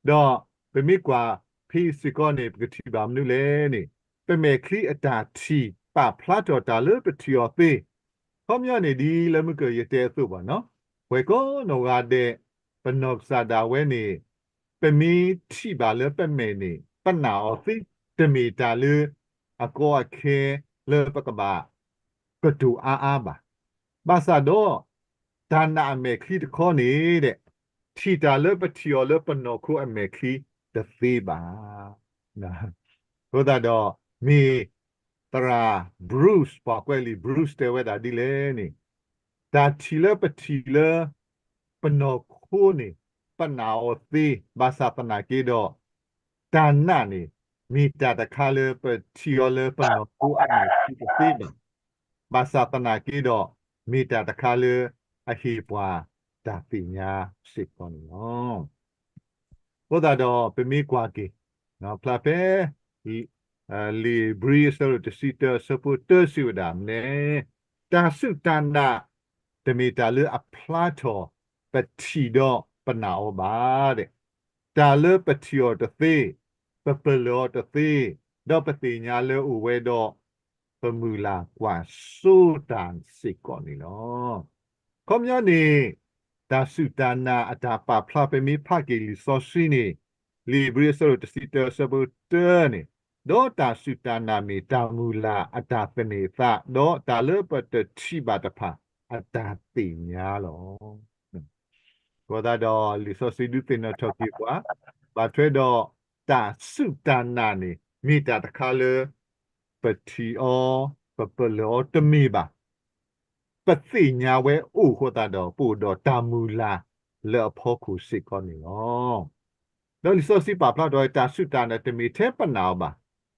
ဒီးပမ့ၢ်ကွၢ်ဖဲစ့ၢ်ကီးန့ၣ် ပကထံၣ်ဘၣ်မနုၤလဲၣ်န့ၣ်, ပမဲာ်ချံအတၢ်ထံၣ် ပာ်ဖျါထီၣ်တၢ်လၢပထံၣ်အီၤသ့, ခီပညီန့ၣ်ဒ်လၢမုၢ်ကယတဲအသိးဘၣ်နီၤ, ပှၤကိးနီၢ်ဂၤဒဲး ပနီၢ်ကစၢ်ဒၣ်ဝဲန့ၣ် ပမ့ၢ်ထံၣ်ဘၣ်လၢပမဲာ်န့ၣ် ပနာ်အီၤသ့, တမ့ၢ်တၢ်လၢအကီအခဲလၢပကဘၣ်ကတိၤအါအါဘၣ်. ဘၣ်ဆၣ်ဒီး တၢ်နာ်အမဲာ်ချံတခီန့ၣ်ဒီး ထံၣ်တၢ်လၢပထံၣ်အီၤလၢပနီၢ်ခိအမဲာ်ချံတသ့ဘၣ်. အဃိသတးဒီး မ့ၢ်သရၣ် Bruce ပှၤကွဲးလံာ် Bruce တဲဝဲဒၣ်ဒ်လဲၣ်န့ၣ်, တၢ်ထံၣ်လၢပထံၣ်လၢပနီၢ်ခိန့ၣ် ပနာ်အီၤသ့, ဘၣ်ဆၣ်သနာ်က့ဒီး တၢ်နာ်န့ၣ် မ့ၢ်တၢ်တခါလၢပထံၣ်အီၤလၢပနီၢ်ခိအမဲာ်ချံတသ့ဘၣ်. ဘၣ်ဆၣ်သနာ်က့ဒီး မ့ၢ်တၢ်တခါလၢအဟ့ၣ်ပှၤတၢ်သ့ၣ်ညါစ့ၢ်ကီးန့ၣ်လီၤ. အဃိသတးဒီး ပမ့ၢ်ကွၢ်က့ၤ ဖျါဖဲ လံာ်ဧ့ၤဘြံၤအဆၢဒိၣ်တဆံတၢ အဆၢဖိတၢ စံးဝဲဒၣ်မနုၤလဲၣ်, တၢ်စူၢ်တၢ်နာ် တမ့ၢ်တၢ်လၢအဖျါထီၣ်ပထံၣ်ဒီးပနာ်အီၤဘၣ်ဒီး, တၢ်လၢပထံၣ်အီၤတသ့, ပပလၢၢ်အီၤတသ့, ဒီးပသ့ၣ်ညါလၢအိၣ်ဝဲဒီး ပမုၢ်လၢ်ကွၢ်စိတၢ်စ့ၢ်ကီးန့ၣ်လီၤ. ခီပညီန့ၣ် တၢ်စူၢ်တၢ်နာ်အတၢ်ပာ်ဖျါ ပမ့ၢ်ဖးက့ၤလံာ်စီဆှံန့ၣ်, လံာ်ဧ့ၤဘြံၤအဆၢဒိၣ်တဆံတၢ အဆၢဖိတၢန့ၣ်, ဒီးတၢ်စူၢ်တၢ်နာ်မ့ၢ်တၢ်မုၢ်လၢ်အတၢ်သန့ၤအသး, ဒီးတၢ်လၢပတထံၣ်ဘၣ်တဖၣ်အတၢ်သ့ၣ်ညါလီၤ. အဃိသတးဒီး လံာ်စီဆှံဒုးသ့ၣ်နီၣ်ထီၣ်က့ၤပှၤ ဘၣ်ထွဲဒီး တၢ်စူၢ်တၢ်နာ်န့ၣ် မ့ၢ်တၢ်တခါလၢ ပထံၣ်အီၤ, ပပလၢၢ်အီၤတမ့ၢ်ဘၣ်. ပသ့ၣ်ညါဝဲအိၣ်အဃိသတးဒီး ပအိၣ်ဒီးတၢ်မုၢ်လၢ်လၢအဖီခိၣ်စ့ၢ်ကီးန့ၣ်လီၤ. ဒီးလံာ်စီဆှံပာ်ဖျါထီၣ်ဝဲ တၢ်စူၢ်တၢ်နာ်တမ့ၢ်ထဲပနာ်အီၤဘၣ်,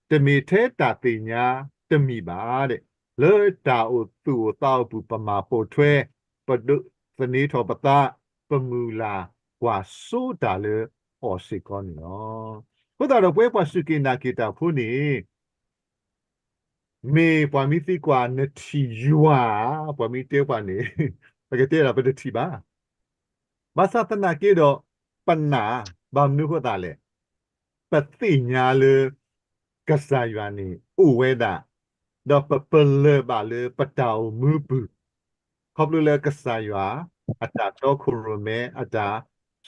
တမ့ၢ်ထဲတၢ်သ့ၣ်ညါတမံၤဘၣ်ဒီး, လၢတၢ်အိၣ်သူၣ်အိၣ်သးအိၣ်ပူၤ ပမၤပိာ်ထွဲ, ပဒိးသန့ၤထီၣ်ပသး, ပမုၢ်လၢ်ကွၢ်စိတၢ်လၢအီၤစ့ၢ်ကီးန့ၣ်လီၤ. အဃိသတးဒီး ပဝဲပှၤစူၢ်က့ၤနာ်က့ၤတၢ်ဖိန့ၣ် မ့ၢ်ပှၤမ့ၢ်သံကွၢ်နထံၣ်ယွၤ, ပှၤမ့ၢ်တဲပှၤန့ၣ် ပကတဲဒၣ်ပတထံၣ်ဘၣ်. ဘၣ်ဆၣ်သနာ်က့ဒီး ပနာ်, ဘၣ်မနုၤအဃိသတးလဲၣ်. ပသ့ၣ်ညါလၢ ကစၢ်ယွၤန့ၣ်အိၣ်ဝဲဒၣ်, ဒီးပပလၢၢ်ဘၣ်လၢပတၢ်အိၣ်မူပူၤ ခီဖျိလၢကစၢ်ယွၤ အတၢ်တီခိၣ်ရိၣ်မဲ, အတၢ်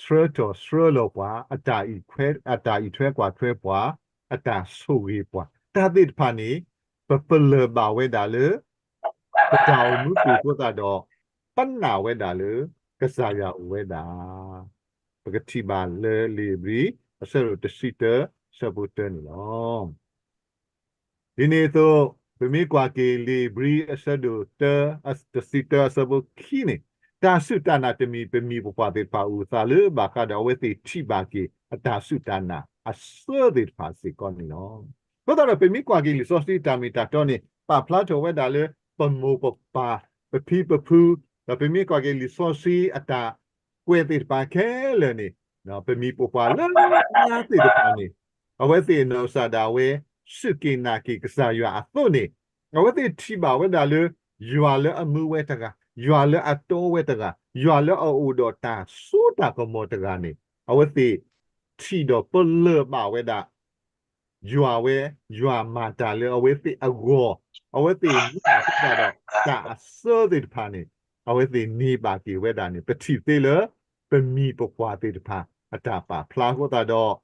ဆှၢထီၣ်ဆှၢလီၤပှၤ, အတၢ်အံးထွဲကွၢ်ထွဲပှၤ, အတၢ်ဆိၣ်ဂ့ၤပှၤ, တၢ်သ့ၣ်တဖၣ်န့ၣ် ပပလၢၢ်ဘၣ်ဝဲဒၣ်လၢ ပတၢ်အိၣ်မူပူၤအဃိသတးဒီး ပနာ်ဝဲဒၣ်လၢ ကစၢ်ယွၤအိၣ်ဝဲဒၣ်. ပကထံၣ်ဘၣ်လၢလံာ်ဧ့ၤဘြံၤ အဆၢဒိၣ်တဆံတၢ အဆၢဖိတၢန့ၣ်လီၤ. ဒ်န့ၣ်အသိး ပမ့ၢ်ကွၢ်က့ၤလံာ်ဧ့ၤဘြံၤအဆၢဒိၣ်တၢ, တဆံတၢအဆၢဖိခံန့ၣ်, တၢ်စူၢ်တၢ်နာ်တမံၤ ပမိၢ်ပပၢ်သ့ၣ်တဖၣ်အုၣ်အသးလၢဘၣ်ဃးဒီး အဝဲသ့ၣ်ထံၣ်ဘၣ်က့ၤအတၢ်စူၢ်တၢ်နာ်အစၢသ့ၣ်တဖၣ်စ့ၢ်ကီးန့ၣ်လီၤ. အဃိသတးဒီး ပမ့ၢ်ကွၢ်က့ၤလံာ်စီဆှံတၢ်မ့ၢ်တၢ်တီန့ၣ် ပာ်ဖျါထီၣ်ဝဲဒၣ်လၢ ပမိၢ်ပပၢ်, ပဖံပဖု, ဒီးပမ့ၢ်ကွၢ်က့ၤလံာ်စီဆှံအတၢ်ကွဲးသ့ၣ်တဖၣ်ခဲလၢာ်န့ၣ် ပမိၢ်ပပၢ်လၢအသ့ၣ်တဖၣ်န့ၣ် အဝဲသ့ၣ်နီၢ်ကစၢ်ဒၣ်ဝဲ စူၢ်က့ၤနာ်က့ၤကစၢ်ယွၤအသိးန့ၣ် အဝဲသ့ၣ်ထံၣ်ဘၣ်ဝဲဒၣ်လၢ ယွၤလၢအမူဝဲတဂၤ, ယွၤလၢအတီဝဲတဂၤ, ယွၤလၢအအိၣ်ဒီးတၢ်စိတၢ်ကမီၤတဂၤန့ၣ် အဝဲသ့ၣ်ထံၣ်ဒီးပလၢၢ်ဘၣ်ဝဲဒၣ် ယွၤဝဲ, ယွၤမၤတၢ်လၢအဝဲသ့ၣ်အဂီၢ်, အဝဲသ့ၣ်မၤသးဒီးတၢ်အစၢသ့ၣ်တဖၣ်န့ၣ် အဝဲသ့ၣ်န့ၢ်ဘၣ်က့ၤဝဲဒၣ်န့ၣ် ပထံၣ်သ့လၢ ပမိၢ်ပပၢ်သ့ၣ်တဖၣ်အတၢ်ပာ်ဖျါအဃိသတးဒီး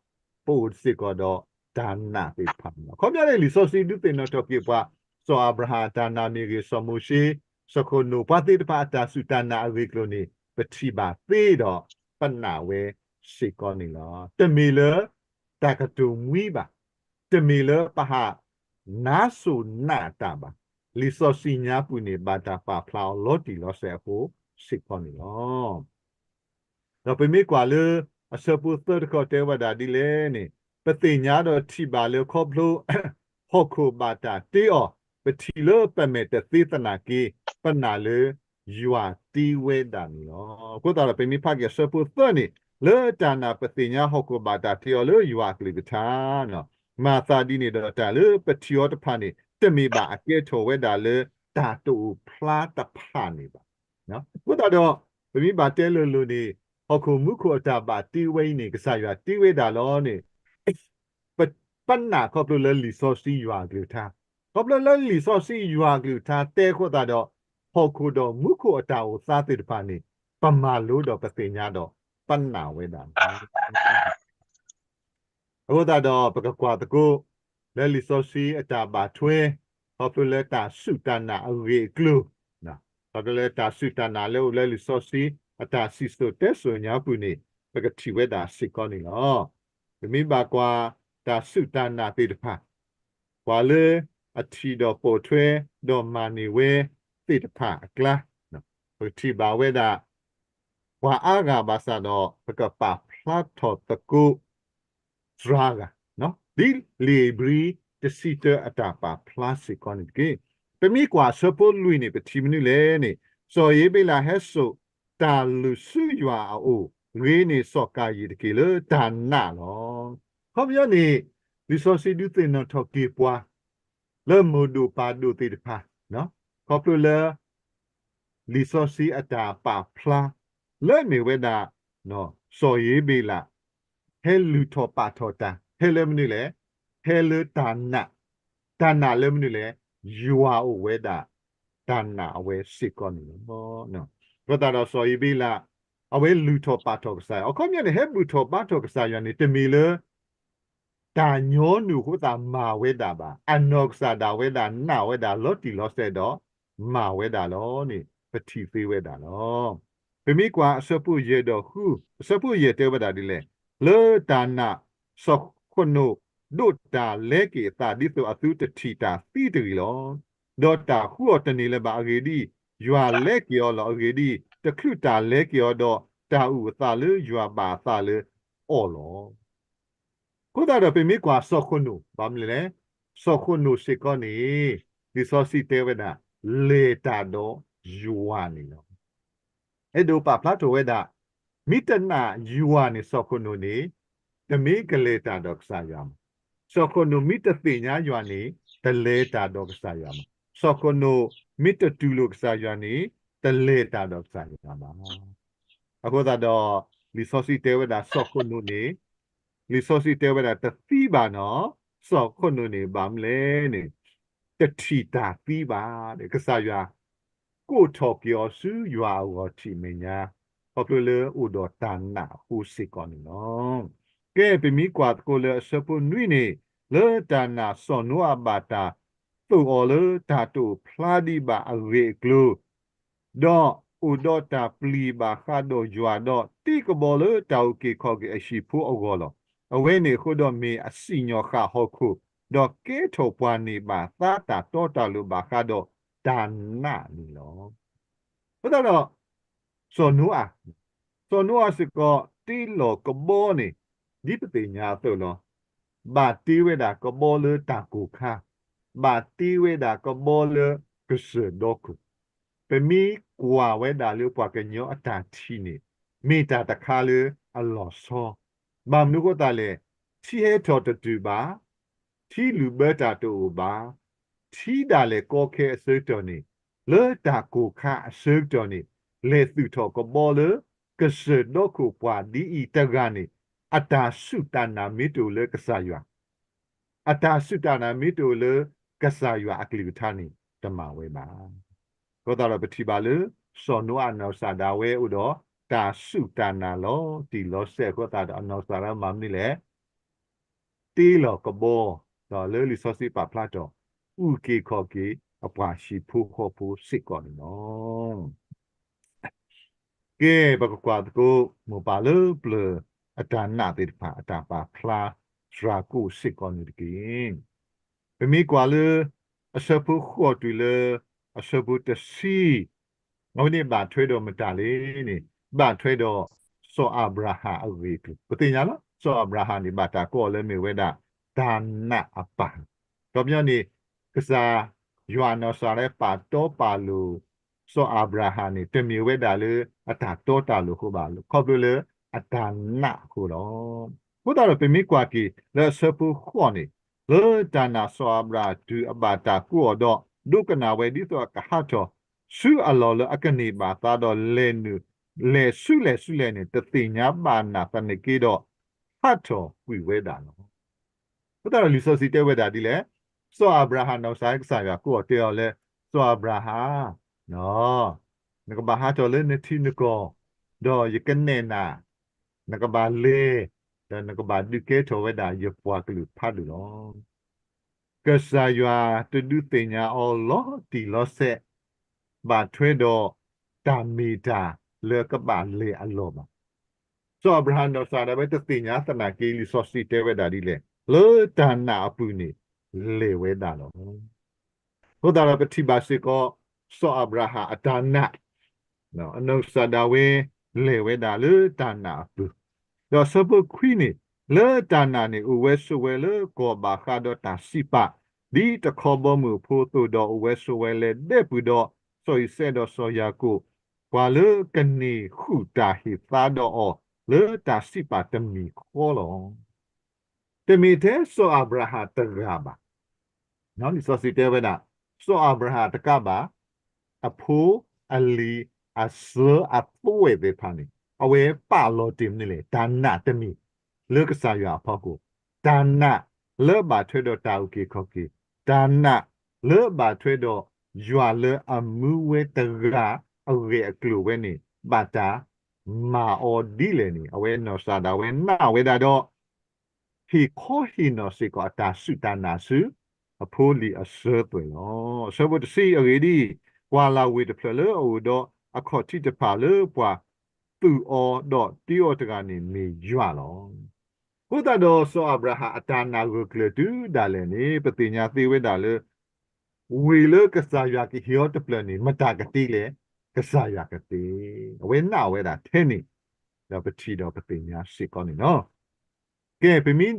ပအိၣ်စ့ၢ်ကီးဒီးတၢ်နာ်သ့ၣ်တဖၣ်န့ၣ်လီၤ. ခီပညီန့ၣ် လံာ်စီဆှံဒုးသ့ၣ်နီၣ်ထီၣ်က့ၤပှၤ စီၤအၤဘြၤဟၣ်အတၢ်နာ်မ့ၢ်ဂ့ၤ, စီၤမိၤၡ့, စီၤခိၣ်နိၣ်ပှၤသ့ၣ်တဖၣ်အတၢ်စူၢ်တၢ်နာ်အဂ့ၢ်အကျိၤန့ၣ် ပထံၣ်ဘၣ်သ့ဒီး ပနာ်ဝဲစ့ၢ်ကီးန့ၣ်လီၤ. တမ့ၢ်လၢ တၢ်ကတိၤမှံဘၣ်, တမ့ၢ်လၢပဟးနါစိၤနးတၢ်ဘၣ်. လံာ်စီဆှံညါပူၤန့ၣ် ဘၣ်တၢ်ပာ်ဖျါအီၤလီၤတံၢ်လီၤဆဲးအဃိစ့ၢ်ကီးန့ၣ်လီၤ. ဒီးပမ့ၢ်ကွၢ်လၢ အဆၢဖိသၢတခီတဲဝဲဒၣ်ဒ်လဲၣ်န့ၣ်, ပသ့ၣ်ညါဒီးထံၣ်ဘၣ်လၢခီဖျိ ဟီၣ်ခိၣ်ဘၣ်တၢ်တ့အီၤ, ပထံၣ်လၢပမဲာ်တသ့သနာ်က့ ပနာ်လၢယွၤတ့ဝဲဒၣ်န့ၣ်လီၤ. အဃိသတးဒီး ပမ့ၢ်ဖးက့ၤအဆၢဖိသၢန့ၣ်, လၢတၢ်နာ်ပသ့ၣ်ညါဟီၣ်ခိၣ်ဘၣ်တၢ်တ့အီၤလၢယွၤအကလုၢ်ကထါ မၤသးဒ်န့ၣ်ဒီးတၢ်လၢပထံၣ်အီၤတဖၣ်န့ၣ် တမ့ၢ်ဘၣ်အကဲထီၣ်ဝဲဒၣ်လၢတၢ်တအိၣ်ဖျါတဖၣ်န့ၣ်ဘၣ်. အဃိသတးဒီး ပမ့ၢ်ဘၣ်တဲလိၤလိၤန့ၣ် ဟီၣ်ခိၣ်မူခိၣ်အတၢ်ဘၣ်တ့ဝဲအံၤန့ၣ် ကစၢ်ယွၤတ့ဝဲဒၣ်လီၤန့ၣ် ပ, ပနာ်ခီဖျိလၢလံာ်စီဆှံယွၤအကလုၢ်ကထါ, ခီဖျိလၢလံာ်စီဆှံယွၤအကလုၢ်ကထါတဲအဃိသတးဒီး ဟီၣ်ခိၣ်ဒီးမူခိၣ်အတၢ်အိၣ်သးသ့ၣ်တဖၣ်န့ၣ် ပမၤလိဒီးပသ့ၣ်ညါဒီး ပနာ်ဝဲဒၣ်လီၤ. အဃိသတးဒီး ပကကွၢ်သကိး လၢလံာ်စီဆှံအတၢ်ဘၣ်ထွဲ ခီဖျိလၢတၢ်စူၢ်တၢ်နာ်အဂ့ၢ်အကျိၤ, ခီဖျိလၢတၢ်စူၢ်တၢ်နာ်လၢအိၣ်လၢလံာ်စီဆှံအတၢ်စံၣ်စိၤတဲစိၤညါပူၤန့ၣ် ပကထံၣ်ဝဲဒၣ်စ့ၢ်ကီးန့ၣ်လီၤ. ပမ့ၢ်ဘၣ်ကွၢ်တၢ်စူၢ်တၢ်နာ်သ့ၣ်တဖၣ် ကွၢ်လၢအထံၣ်ဒီးပိာ်ထွဲ ဒီးမၤန့ၢ်ဝဲသ့ၣ်တဖၣ်အကျါ, ပကထံၣ်ဘၣ်ဝဲဒၣ် ပှၤအါဂၤဘၣ်ဆၣ်ဒီး ပကပာ်ဖျါထီၣ်သကိး သၢဂၤ, ဒ်လံာ်ဧ့ၤဘြံၤတဆံတၢအတၢ်ပာ်ဖျါစ့ၢ်ကီးန့ၣ်တက့ၢ်. ပမ့ၢ်ကွၢ်အဆၢဖိလွံၢ်န့ၣ် ပထံၣ်မနုၤလဲၣ်န့ၣ် စီၤဧ့ၤဘ့လးဟဲစိာ်တၢ်လုၢ်ဆူယွၤအအိၣ်, ဂ့ၤန့ၢ်စီၤကၤယံၣ်တက့ၢ်လၢတၢ်နာ်လီၤ. ခီပညီန့ၣ် လံာ်စီဆှံဒုးသ့ၣ်နီၣ်ထီၣ်က့ၤပှၤ လၢမိၢ်ဒိၣ်ပၢ်ဒိၣ်သ့ၣ်တဖၣ်, ခီဖျိလၢ လံာ်စီဆှံအတၢ်ပာ်ဖျါ လၢမ့ၢ်ဝဲဒၣ် စီၤဧ့ၤဘ့လး ဟဲလုၢ်ထီၣ်ပာ်ထီၣ်တၢ် ဟဲလၢမနုၤလဲၣ်, ဟဲလၢတၢ်နာ်, တၢ်နာ်လၢမနုၤလဲၣ်, ယွၤအိၣ်ဝဲဒၣ် တၢ်နာ်အဝဲစ့ၢ်ကီးန့ၣ်လီၤ. အဃိသတးဒီးစီၤဧ့ၤဘ့လး အဝဲလုၢ်ထီၣ်ပာ်ထီၣ်ကစၢ်ယွၤ, အခီပညီန့ၣ် ဟဲဘူၣ်ထီၣ်ဘါထီၣ်ကစၢ်ယွၤန့ၣ် တမ့ၢ်လၢ တၢ်ညီနုၢ်အဃိသတးမၤဝဲဒၣ်ဘၣ်, အနီၢ်ကစၢ်ဒၣ်ဝဲဒၣ်နာ်ဝဲဒၣ်လီၤတံၢ်လီၤဆဲးဒီး မၤဝဲဒၣ်လီၤန့ၣ် ပထံၣ်သ့ဝဲဒၣ်လီၤ. ပမ့ၢ်ကွၢ်အဆၢဖိယဲၢ်ဒီးဃု, အဆၢဖိယဲၢ်တဲဝဲဒၣ်ဒ်လဲၣ်, လၢတၢ်နာ် စီၤခိၣ်နိၣ်ဒိးတၢ်လဲက့ၤအသး ဒ်သိးအသုတထံၣ်တၢ်သံတဂ့ၤလီၤ. ဒီးတၢ်ဃုအီၤတန့ၢ်လၢၤဘၣ်အဂ့ၢ်ဒ်အံၤ, ယွၤလဲက့ၤအီၤလီၤ. အဂ့ၢ်ဒ်အံၤ, တချုးတၢ်လဲက့ၤအီၤဒီး တၢ်အုၣ်အသးလၢယွၤဘၣ်အသးလၢအီၤလီၤ. အဃိသတးဒီးပမ့ၢ်ကွၢ်စီၤခိၣ်နိၣ် ဘၣ်မနုၤလဲၣ်, စီၤခိၣ်နိၣ်စ့ၢ်ကီးန့ၣ် လံာ်စီဆှံတဲဝဲဒၣ် လဲၤတၢ်ဒီးယွၤန့ၣ်လီၤ. အဲၣ်ဒိးပာ်ဖျါထီၣ်ဝဲဒၣ် မ့ၢ်တနာ်ယွၤန့ၣ် စီၤခိၣ်နိၣ်န့ၣ် တမ့ၢ်ကလဲၤတၢ်ဒီးကစၢ်ယွၤမး, စီၤခိၣ်နိၣ်မ့ၢ်တသ့ၣ်ညါယွၤန့ၣ် တလဲၤတၢ်ဒီးကစၢ်ယွၤမး, စီၤခိၣ်နိၣ်မ့ၢ်တတူၢ်လိာ်ကစၢ်ယွၤန့ၣ် တလဲၤတၢ်ဒီးကစၢ်ယွၤဘၣ်. အဃိသတးဒီး လံာ်စီဆှံတဲဝဲဒၣ်စီၤခိၣ်နိၣ်န့ၣ် လံာ်စီဆှံတဲဝဲဒၣ်တသံဘၣ်နီၤ, စီၤခိၣ်နိၣ်န့ၣ် ဘၣ်မနုၤလဲၣ်န့ၣ် တထံၣ်တၢ်သံဘၣ်, ကစၢ်ယွၤ ကိးထီၣ်က့ၤအီၤဆူယွၤအဂီၢ်ထံးမဲာ်ညါ, ခီဖျိလၢအိၣ်ဒီးတၢ်နာ်အဃိစ့ၢ်ကီးန့ၣ်လီၤ. ကဲ ပမ့ၢ်ကွၢ်သကိးလၢအဆၢဖိနွံန့ၣ်, လၢတၢ်နာ်စီၤနိအၤဘၣ်တၢ်သိၣ်အီၤလၢတၢ်တအိၣ်ဖျါဒံးဘၣ်အဂ့ၢ်အကျိၤ ဒီးအိၣ်ဒီးတၢ်ပျံၤဘၣ်ဃးဒီးယွၤဒီး တ့ကဘီလၢတၢ်အုၣ်က့ၤခီၣ်က့ၤအဟံၣ်ဖိအဂီၢ်လီၤ. အဝဲန့ၣ်အဃိဒီးမ့ၢ်အစံၣ်ညီၣ်ဃာ်ဟီၣ်ခိၣ်, ဒီးကဲထီၣ်ပှၤန့ၢ်ဘၣ်သါတၢ်တီတၢ်လိၤဘၣ်ဃးဒီးတၢ်နာ်န့ၣ်လီၤ. အဃိသတးဒီး စီၤနိအၤ, စီၤနိအၤစ့ၢ်ကီးတ့လီၤကဘီန့ၣ် ဒ်ပသ့ၣ်ညါအသိးလီၤ. ဘၣ်တ့ဝဲဒၣ်ကဘီလၢတၢ်ကိၢ်ခါ, ဘၣ်တ့ဝဲဒၣ်ကဘီလၢကစၢၢ်ဒီခိၣ်, ပမ့ၢ်ကွၢ်ဝဲဒၣ်လၢပှၤကညီအတၢ်ထံၣ်န့ၣ် မ့ၢ်တၢ်တခါလၢအလီၤဆီ, ဘၣ်မနုၤအဃိသတးလဲၣ်, ထံဟဲထီၣ်တတုၤဘၣ်, ထံလုၢ်ဘၢတၢ်တအိၣ်ဘၣ်, ထံဒၣ်လဲာ်ကီခဲအဆၢကတီၢ်န့ၣ်, လၢတၢ်ကိၢ်ခါအဆၢကတီၢ်န့ၣ်, လဲၤသုးထီၣ်ကဘီလၢ ကစၢၢ်ဒီခိၣ်ပှၤဒ်အံၤတဂၤန့ၣ်, အတၢ်စူၢ်တၢ်နာ်မ့ၢ်တအိၣ်လၢကစၢ်ယွၤ အတၢ်စူၢ်တၢ်နာ်မ့ၢ်တအိၣ်လၢကစၢ်ယွၤအကလုၢ်ကထါန့ၣ် တမၤဝဲဘၣ်. အဃိသတးဒီးပထံၣ်ဘၣ်လၢ စီၤနိအၤအနီၢ်ကစၢ်ဒၣ်ဝဲအိၣ်ဒီးတၢ်စူၢ်တၢ်နာ်လီၤတံၢ်လီၤဆဲးအဃိသတးဒီးအနီၢ်ကစၢ်ဒၣ်ဝဲမၤမနုၤလဲၣ်, တ့လီၤကဘီ, ဒီးလၢလံာ်စီဆှံပာ်ဖျါထီၣ် အုၣ်က့ၤခီၣ်က့ၤအပှၤဟံၣ်ဖိဃီဖိစ့ၢ်ကီးန့ၣ်လီၤ. ကဲ ပကကွၢ်သကိး မိၢ်ပၢ်လၢပျၢၤအတၢ်နာ်သ့ၣ်တဖၣ် အတၢ်ပာ်ဖျါစှၤကိၣ်စ့ၢ်ကီးန့ၣ်တက့ၢ်. ပမ့ၢ်ကွၢ်လၢ အဆၢဖိဃိးတုၤလၢ အဆၢဖိတဆံ, အဝဲန့ၣ်ဘၣ်ထွဲဒီးမတၤလဲၣ်န့ၣ်, ဘၣ်ထွဲဒီးစီၤအၤဘြၤဟၣ်အဂ့ၢ်အကျိၤ, ပသ့ၣ်ညါလီၤ စီၤအၤဘြၤဟၣ်န့ၣ် ဘၣ်တၢ်ကိးအီၤလၢမ့ၢ်ဝဲဒၣ် တၢ်နာ်အပၢ်, ခီပညီန့ၣ် ကစၢ်ယွၤအနီၢ်ကစၢ်ဒၣ်ဝဲပာ်တီပာ်လိၤ စီၤအၤဘြၤဟၣ်န့ၣ် တမ့ၢ်ဝဲဒၣ်လၢအတၢ်တီတၢ်လိၤအဃိဘၣ်, ခီဖျိလၢအတၢ်နာ်အဃိလီၤ. အဃိသတးဒီးပမ့ၢ်ကွၢ်က့ၤလၢအဆၢဖိဃိးန့ၣ်, လၢတၢ်နာ်စီၤအၤဘြၤဟၣ်တုၤအဘၣ်တၢ်ကိးအီၤဒီး ဒိကနၣ်ဝဲဒ်သိးအကဟးထီၣ်ဆူအလီၢ်လၢအကန့ၢ်ဘၣ်သါဒီးလဲၤနုာ် လဲၤဆူလဲၣ်ဆူလဲၣ်န့ၣ် တသ့ၣ်ညါဘၣ်နးသနာ်က့ဒီး ဟးထီၣ်ကွံာ်ဝဲဒၣ်လီၤ. အဃိသတးဒီးလံာ်စီဆှံတဲဝဲဒၣ်ဒ်လဲၣ်, စီၤအၤဘြၤဟၣ်နီၢ်ကစၢ် ကစၢ်ယွၤကိးအီၤတဲအီၤလၢ စီၤအၤဘြၤဟၣ်, နကဘၣ်ဟးထီၣ်လၢနထံနကီၢ်, ဒီးယကနဲၣ်နၤ, နကဘၣ်လဲၤ, ဒီးနကဘၣ်ဒုးကဲထီၣ်ဝဲဒၣ်ယပှၤကလုာ်ဖးဒိၣ်လီၤ. ကစၢ်ယွၤတဒုးသ့ၣ်ညါအီၤလီၤတံၢ်လီၤဆဲး ဘၣ်ထွဲဒီးတၢ်မ့ၢ်တၢ်လၢကဘၣ်လဲၤအလီၢ်ဘၣ်. စီၤအၤဘြၤဟၣ်နီၢ်ကစၢ်ဒၣ်ဝဲတသ့ၣ်ညါသနာ်က့ လံာ်စီဆှံတဲဝဲဒၣ်ဒ်လဲၣ်, လၢတၢ်နာ်အပူၤန့ၣ် လဲၤဝဲဒၣ်လီၤ. အဃိသတးဒီးပထံၣ်ဘၣ်စ့ၢ်ကီး စီၤအၤဘြၤဟၣ်အတၢ်နာ် အနီၢ်ကစၢ်ဒၣ်ဝဲ လဲၤဝဲဒၣ်လၢတၢ်နာ်အပူၤ, ဒီးအဆၢဖိခွံန့ၣ် လၢတၢ်နာ်န့ၣ် အိၣ်ဝဲဆိးဝဲလၢကီၢ်ဘၣ်ဃးဒီးတၢ်စံးပာ်, ဒ်တခီဘီမုၢ်အဖိအသိး, ဒီးအိၣ်ဝဲဆိးဝဲလၢဒဲပူၤဒီး စီၤအံၤစဲးဒီးစီၤယၤကိာ်, ပှၤလၢကန့ၢ်ဃုာ်တၢ်ဟ့ၣ်သါဒီးအီၤ လၢတၢ်စံးပာ်တမံၤဃီလီၤ. တမ့ၢ်ထဲစီၤအၤဘြၤဟၣ်တဂၤဘၣ်. လံာ်စီဆှံတဲဝဲဒၣ်, စီၤအၤဘြၤဟၣ်တကးဘၣ်, အဖိ, အလံၤ, အစၢၤအသွဲၣ်သ့ၣ်တဖၣ်န့ၣ် အဝဲပာ်လီၤတ့ၢ်မနုၤလဲၣ်, တၢ်နာ်တမံၤ လၢကစၢ်ယွၤအဖီခိၣ်, တၢ်နာ်လၢအဘၣ်ထွဲဒီးတၢ်အုၣ်က့ၤခီၣ်က့ၤ, တၢ်နာ်လၢအဘၣ်ထွဲဒီးယွၤလၢအမူဝဲတဂၤအဂ့ၢ်အကျိၤဝဲန့ၣ် ဘၣ်တၢ်မၤအီၤဒ်လဲၣ်န့ၣ် အဝဲနီၢ်ကစၢ်ဒၣ်ဝဲနာ်ဝဲဒၣ်ဒီး ဟ့ၣ်ခီဟ့ၣ်နီၤစ့ၢ်ကီးအတၢ်စူၢ်တၢ်နာ်ဆူ အဖိလံၤအစၢၤသွဲၣ်လီၤ. အဆၢဖိတဆံအဂ့ၢ်ဒ်အံၤ, ပှၢ်လၢ်ဝ့ၢ်တဖျၢၣ်လၢအအိၣ်ဒီးအခီၣ်ထံးတဖၣ်လၢပှၤသူၣ်အီၤဒီးတ့အီၤတဂၤန့ၣ်မ့ၢ်ယွၤလီၤ. အဃိသတးဒီးစီၤအၤဘြၤဟၣ်အတၢ်နာ်ဂၢၢ်ကျၢၤတုၤဒၣ်လဲာ်န့ၣ် ပသ့ၣ်ညါသ့ဝဲဒၣ်လၢ ဝ့ၢ်လၢကစၢ်ယွၤကဟ့ၣ်အီၤတဖျၢၣ်န့ၣ် မတၤကတ့လဲၣ်, ကစၢ်ယွၤကတ့, အဝဲနာ်ဝဲဒၣ်ထဲန့ၣ်, ဒီးပထံၣ်ဒီးပသ့ၣ်ညါစ့ၢ်ကီးန့ၣ်လီၤ. ကဲ ပမ့ၢ်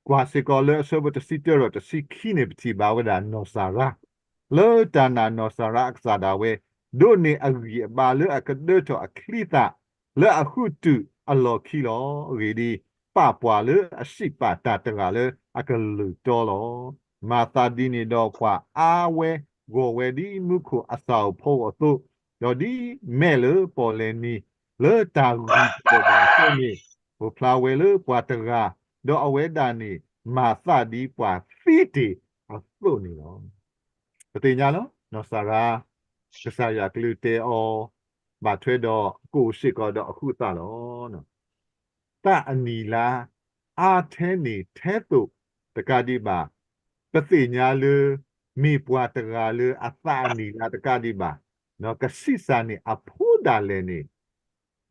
ကွၢ်စ့ၢ်ကီးလၢအဆၢဖိတဆံတၢဒီးတဆံခံန့ၣ် ပထံၣ်ဘၣ်ဝဲဒၣ်နီၢ်စၤရါ, လၢတၢ်နာ်နီၢ်စၤရါအကစၢ်ဒၣ်ဝဲ ဒိးန့ၢ်အဂံၢ်အဘါလၢအကဒၢထီၣ်အချံသၣ် လၢအဃုတုာ်အလီၢ်ခံလီၤ. အဂ့ၢ်ဒ်အံၤ, ပာ်ပှၤလၢအစံးပာ်တၢ်တဂၤလၢအကလုၢ်တီလီၤ. မၤသးဒ်န့ၣ်ဒီးပှၤအါဝဲဂီၢ်ဝဲဒ်မူခိၣ်အသၣ်ဧိၤဖီဧိၤအသိး, ဒီးဒ်မဲးလၢပီၣ်လဲၣ်နံၤ လၢတၢ်ဂံၢ်တဘၣ်အဃိန့ၣ် အိၣ်ဖျါဝဲလၢပှၤတဂၤ, ဒီးအဝဲဒၣ်န့ၣ် မၤသးဒ်ပှၤသံတ့ၢ်အသိးန့ၣ်လီၤ. ပသ့ၣ်ညါလီၤ, နီၢ်စၤရါ ကစၢ်ယွၤကလုၢ်တဲအီၤ ဘၣ်ထွဲဒီးကအိၣ်စ့ၢ်ကီးဒီးအဃုသၣ်လီၤ. သးအနံၣ်လါ အါထဲန့ၣ်ထဲသိးတကးဒံးဘၣ်, ပသ့ၣ်ညါလၢ မ့ၢ်ပှၤတဂၤလၢအသးအနံၣ်လါတကးဒံးဘၣ်, ကဆံးစၢ်န့ၢ်အဖိဒၣ်လဲာ်န့ၣ်,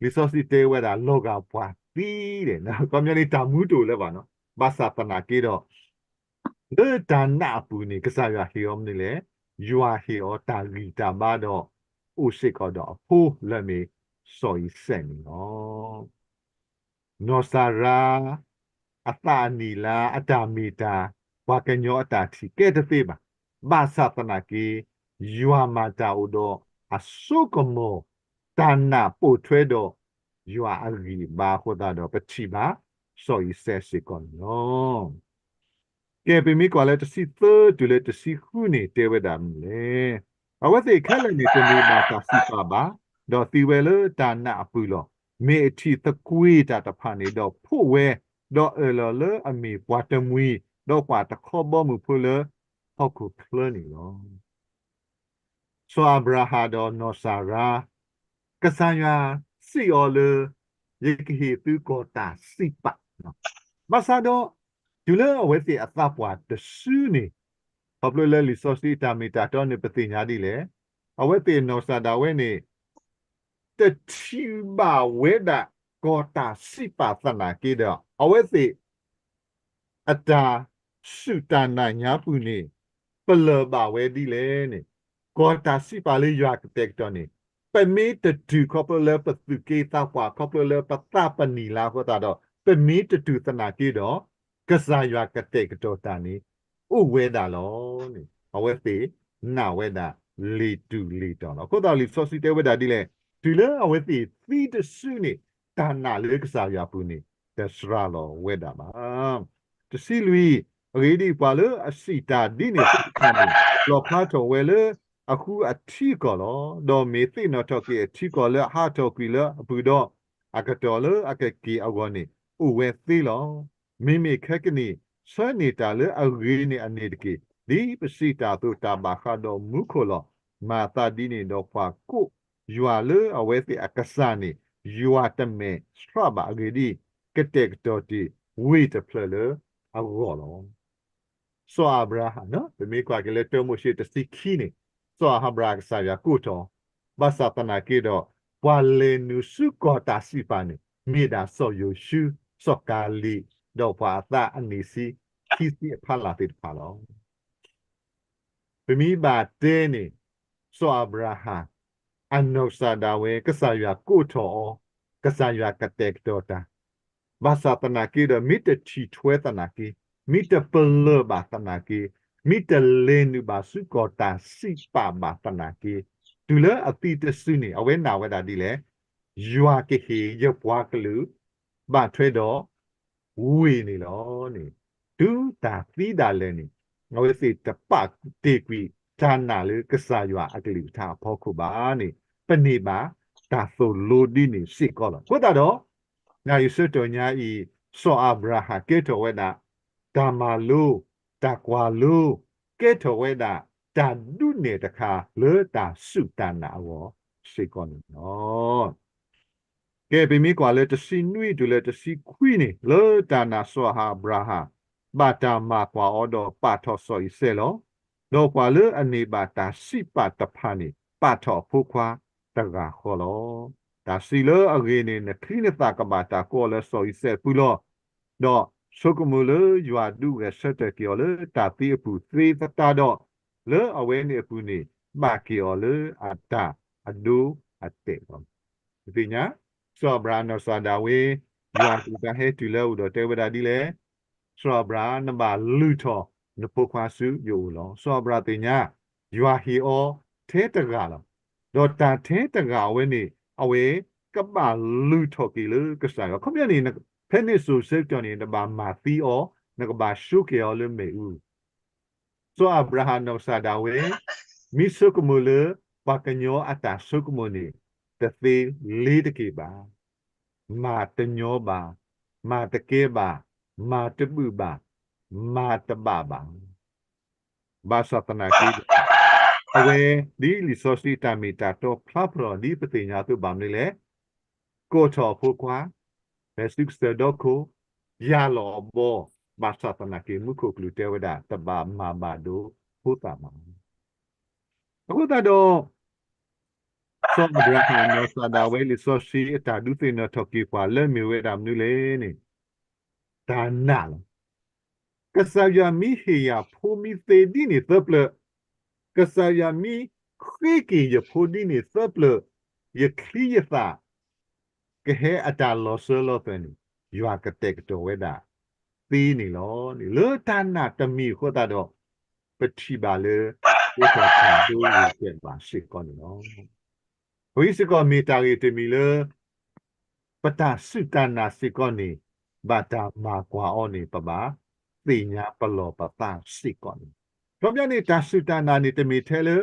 လံာ်စီဆှံတဲဝဲဒၣ်လီၤဂာ်ပှၤသံလဲၣ်, ခီပညီန့ၣ် တၢ်မူတအိၣ်လၢၤဘၣ်နီၤ, ဘၣ်ဆၣ်သနာ်က့ဒီး လၢတၢ်နာ်အပူၤန့ၣ် ကစၢ်ယွၤဟ့ၣ်အီၤမနုၤလဲၣ်, ယွၤဟ့ၣ်အီၤတၢ်ဂံၢ်တၢ်ဘါဒီး အိၣ်စ့ၢ်ကီးဒီးအဖိလၢအမ့ၢ်စီၤအံၤစဲးန့ၣ်လီၤ. နီၢ်စၤရါ အသးအနံၣ်လါ အတၢ်မ့ၢ်တၢ် ပှၤကညီအတၢ်ထံၣ်ကဲတသ့ဘၣ်. ဘၣ်ဆၣ်သနာ်က့ ယွၤမၤတၢ်အိၣ်ဒီးအစိကမီၤ, တၢ်နာ်ပိာ်ထွဲဒီးယွၤအဂံၢ်အဘါအဃိသတးဒီး ပထံၣ်ဘၣ်စီၤအံၤစဲးစ့ၢ်ကီးန့ၣ်လီၤ. ကဲ ပမ့ၢ်ကွၢ်လၢတဆံသၢတုၤလၢတဆံဃုန့ၣ် တဲဝဲဒၣ်မနုၤလဲၣ်. အဝဲသ့ၣ်ခဲလၢာ်န့ၣ် တမ့ၢ်ဘၣ်တၢ်စံးပာ်ဘၣ်, ဒီးသံဝဲလၢတၢ်နာ်အပူၤလီၤ. မ့ၢ်အထံၣ်သကွ့ၤတၢ်တဖၣ်န့ၣ်ဒီးဖှိၣ်ဝဲ, ဒီးအၢၣ်လီၤလၢအမ့ၢ်ပှၤတမှံၤ, ဒီးပှၤတခီဘီမုၢ်ဖိလၢဟီၣ်ခိၣ်ချၢန့ၣ်လီၤ. စီၤအၤဘြၤဟၣ်ဒီးနီၢ်စၤရါ, ကစၢ်ယွၤစံးအီၤလၢ ယကဟ့ၣ်သုကီၢ်တၢ်စံးပာ်, ဘၣ်ဆၣ်ဒီး တုၤလၢအဝဲသ့ၣ်အသးပှၢ်တစုန့ၣ်, ခီဖျိလၢလံာ်စီဆှံအတၢ်မ့ၢ်တၢ်တီန့ၣ် ပသ့ၣ်ညါဒ်လဲၣ်, အဝဲသ့ၣ်နီၢ်စၤရါဒၣ်ဝဲန့ၣ် တထံၣ်ဘၣ်ဝဲဒၣ်ကီၢ်တၢ်စံးပာ်သနာ်က့ဒီး အဝဲသ့ၣ် အတၢ်စူၢ်တၢ်နာ်ညါပူၤန့ၣ် ပလၢၢ်ဘၣ်ဝဲဒ်လဲၣ်န့ၣ်, ကီၢ်တၢ်စံးပာ်လၢယွၤကတဲာ်ကတီၤန့ၣ် ပမ့ၢ်တတုၤခီဖျိလၢပသူၣ်က့သးပှၢ် ခီဖျိလၢပသးပနံၣ်လါအဃိသတးဒီး ပမ့ၢ်တတုၤသနာ်က့ဒီး ကစၢ်ယွၤကတဲာ်ကတီၤတၢ်န့ၣ် အိၣ်ဝဲဒၣ်လီၤန့ၣ် အဝဲသ့ၣ်နာ်ဝဲဒၣ်လံာ်တူၢ်လံာ်တီၤလီၤ. အဃိသတးလံာ်စီဆှံတဲဝဲဒၣ်ဒ်လဲၣ်, တုၤလၢအဝဲသ့ၣ်သံတစုန့ၣ် တၢ်နာ်လၢကစၢ်ယွၤအပူၤန့ၣ် တစှၤလီၤဝဲဒၣ်ဘၣ်. တဆံလွံၢ်, အဂ့ၢ်ဒ်အံၤ, ပှၤလၢအစံးတၢ်ဒ်န့ၣ်သ့ၣ်တဖၣ်န့ၣ် လီၣ်ဖျါထီၣ်ဝဲလၢ အဃုအထံအကီၢ်လီၤ. ဒီးမ့ၢ်သ့ၣ်နီၣ်ထီၣ်က့ၤအထံအကီၢ်လၢအဟးထီၣ်ကွံာ်လၢအပူၤဒီး, အကတီၢ်လၢအကက့ၤအဂီၢ်န့ၣ် အိၣ်ဝဲသ့လီၤ. မ့မ့ၢ်ခဲကနံၣ် ဆၢန့ၢ်တၢ်လၢအဂ့ၤန့ၣ်အန့ၣ်တက့ၢ်. ဒ်ပစံးတၢ်အသိး တၢ်ဘၣ်ဃးဒီးမူခိၣ်လီၤ. မၤသးဒ်န့ၣ်ဒီးပှၤကိးယွၤလၢအဝဲသ့ၣ်အကစၢ်န့ၣ် ယွၤတမဲာ်ဆှးဘၣ်. အဂ့ၢ်ဒ်အံၤ, ကတဲာ်ကတီၤတ့ၢ်ဝ့ၢ်တဖျၢၣ်လၢအဂီၢ်လီၤ. စီၤအၤဘြၤဟၣ်, ပမ့ၢ်ကွၢ်က့ၤလၢတၢမိၤၡ့တဆံခံန့ၣ်, စီၤအၤဘြၤဟၣ်ကစၢ်ယွၤကိးထီၣ်, ဘၣ်ဆၣ်သနာ်က့ဒီး ပှၤလဲၤနုာ်ဆူကီၢ်တၢ်စံးပာ်န့ၣ် မ့ၢ်ဒၣ်စီၤယိၤၡူ, စီၤကၤလံး, ဒီးပှၤအသးအနံၣ်ဆံ, ခံဆံအဖီလာ်သ့ၣ်တဖၣ်လီၤ. ပမ့ၢ်ဘၣ်တဲန့ၣ်, စီၤအၤဘြၤဟၣ် အနီၢ်ကစၢ်ဒၣ်ဝဲ ကစၢ်ယွၤကိးထီၣ်အီၤ, ကစၢ်ယွၤကတဲာ်ကတီၤတၢ်, ဘၣ်ဆၣ်သနာ်က့ဒီး မ့ၢ်တထံၣ်ထွဲသနာ်က့, မ့ၢ်တပလၢၢ်ဘၣ်သနာ်က့, မ့ၢ်တလဲၤနုာ်ဘၣ်ဆူကီၢ်တၢ်စံးပာ်ဘၣ်သနာ်က့, တုၤလၢအသံတစုန့ၣ် အဝဲနာ်ဝဲဒၣ်ဒ်လဲၣ်, ယွၤကဟ့ၣ်ယပှၤကလုာ် ဘၣ်ထွဲဒီး ဝ့ၢ်န့ၣ်လီၤန့ၣ်, တုၤတၢ်သံဒၣ်လဲာ်န့ၣ်, အဝဲသ့ၣ်တပာ်တ့ၢ်ကွံာ်တၢ်နာ်လၢကစၢ်ယွၤအကလုၢ်ကထါအဖီခိၣ်ဘၣ်န့ၣ်, ပန့ၢ်ဘၣ်တၢ်သိၣ်လိဒ်န့ၣ်စ့ၢ်ကီးလီၤ. အဃိသတးဒီး, နၣ်ရံၣ်ဆၢကတီၢ်ညါအံၤ, စီၤအၤဘြၤဟၣ်ကဲထီၣ်ဝဲဒၣ် တၢ်မၤလိ, တၢ်ကွၢ်လိ, ကဲထီၣ်ဝဲဒၣ်တၢ်ဒုးနဲၣ်တခါလၢတၢ်စူၢ်တၢ်နာ်အဂီၢ်စ့ၢ်ကီးန့ၣ်လီၤ. ကဲ ပမ့ၢ်ကွၢ်လၢတဆံနွံတုၤလၢတဆံခွံန့ၣ်, လၢတၢ်နာ်စီၤအၤဘြၤဟၣ် ဘၣ်တၢ်မၤကွၢ်အီၤဒီးပာ်ထီၣ်စီၤအံၤစဲးလီၤ. ဒီးပှၤလၢအန့ၢ်ဘၣ်တၢ်စံးပာ်တဖၣ်န့ၣ် ပာ်ထီၣ်အဖိခွါတဂၤဃီလီၤ. တၢ်စံးလၢအဂ့ၤန့ၣ် နချံနသၣ်ကဘၣ်တၢ်ကိးအီၤလၢစီၤအံၤစဲးအပူၤလီၤ. ဒီးဆိကမိၣ်လၢယွၤဒုးဂဲၤဆၢထၢၣ်က့ၤအီၤလၢတၢ်သံအပူၤသ့သတးဒီး, လၢအဝဲန့ၣ်အပူၤန့ၣ် ဘၣ်က့ၤအီၤလၢအတၢ်အဒိအတဲာ်လီၤ. ပသ့ၣ်ညါ, စီၤအၤဘြၤဟၣ်နီၢ်ကစၢ်ဒၣ်ဝဲ, ယွၤအကလုၢ်ကထါဟဲတုၤလၢအအိၣ်ဒီးတဲဝဲဒၣ်ဒ်လဲၣ်, စီၤအၤဘြၤဟၣ် နဘၣ်လုၢ်ထီၣ်နဖိခွါဆူယအိၣ်လီၤ. စီၤအၤဘြၤဟၣ်သ့ၣ်ညါ, ယွၤဟ့ၣ်အီၤထဲတဂၤလီၤ. ဒီးတၢ်ထဲတဂၤအဝဲန့ၣ် အဝဲကဘၣ်လုၢ်ထီၣ်က့ၤလၢကစၢ်ယွၤ. ခီပညီန့ၣ်, ဖဲန့ၣ်စိၤဆၢကတီၢ်န့ၣ် နဘၣ်မၤသံအီၤ, နကဘၣ်ဆိက့ၤအီၤလၢမ့ၣ်အူ စီၤအၤဘြၤဟၣ်နီၢ်ကစၢ်ဒၣ်ဝဲ မ့ၢ်ဆိကမိၣ်လၢ ပှၤကညီအတၢ်ဆိကမိၣ်န့ၣ် တသ့လ့ၤတက့ၢ်ဘၣ်. မၤတညီဘၣ်, မၤတကဲဘၣ်, မၤတဘုၣ်ဘၣ်, မၤတဘၣ်ဘၣ်. ဘၣ်ဆၣ်သနာ်က့ဒီး, အဝဲဒ်လံာ်စီဆှံအတၢ်မ့ၢ်တၢ်တီဖျါဖျါလီၤ ဒ်ပသ့ၣ်ညါအသိးဘၣ်မနုၤလဲၣ်, ကိးထီၣ်အဖိခွါ, လဲၤဆူကစၢၢ်ဒီခိၣ်, ယၢ်လီၤအဘီ, ဘၣ်ဆၣ်သနာ်က့ မူခိၣ်ကလူးတဲဝဲဒၣ် တဘၣ်မၤဘၣ်ဒိဖိသၣ်ဘၣ်. အဃိသတးဒီး, စီၤအၤဘြၤဟၣ်နီၢ်ကစၢ်ဒၣ်ဝဲ လံာ်စီဆှံအတၢ်ဒုးသ့ၣ်နီၣ်ထီၣ်က့ၤပှၤလၢမ့ၢ်ဝဲဒၣ်မနုၤလဲၣ်န့ၣ်, တၢ်နာ်လီၤ. ကစၢ်ယွၤမ့ၢ်ဟ့ၣ်ယၤဖိမ့ၢ်သ့ဒ်န့ၣ်သၢပျၢၣ်, ကစၢ်ယွၤမ့ၢ်ဃ့က့ၤယဖိဒ်န့ၣ်သၢပျၢၣ်, ယချံယသၣ် ကဟဲအတၢ်လီၤစၢၤလီၤသွဲၣ်န့ၣ်, ယွၤကတဲာ်ကတီၤဝဲဒၣ်သ့န့ၣ်လီၤ. လၢတၢ်နာ်တမံၤအဃိသတးဒီး, ပထံၣ်ဘၣ်လၢ အိၣ်ထီၣ်တၢ်ဒိဂ့ၤကဲဘၣ်စ့ၢ်ကီးန့ၣ်လီၤ. အဝဲစ့ၢ်ကီးမ့ၢ်တၢ်ဂ့ၢ်တမံၤလၢ ပတၢ်စူၢ်တၢ်နာ်စ့ၢ်ကီးန့ၣ် ဘၣ်တၢ်မၤကွၢ်အီၤန့ၣ် ပဘၣ်သ့ၣ်ညါပလီၢ်ပသးစ့ၢ်ကီးန့ၣ်. ခီပညီန့ၣ် တၢ်စူၢ်တၢ်နာ်န့ၣ် တမ့ၢ်ထဲလၢ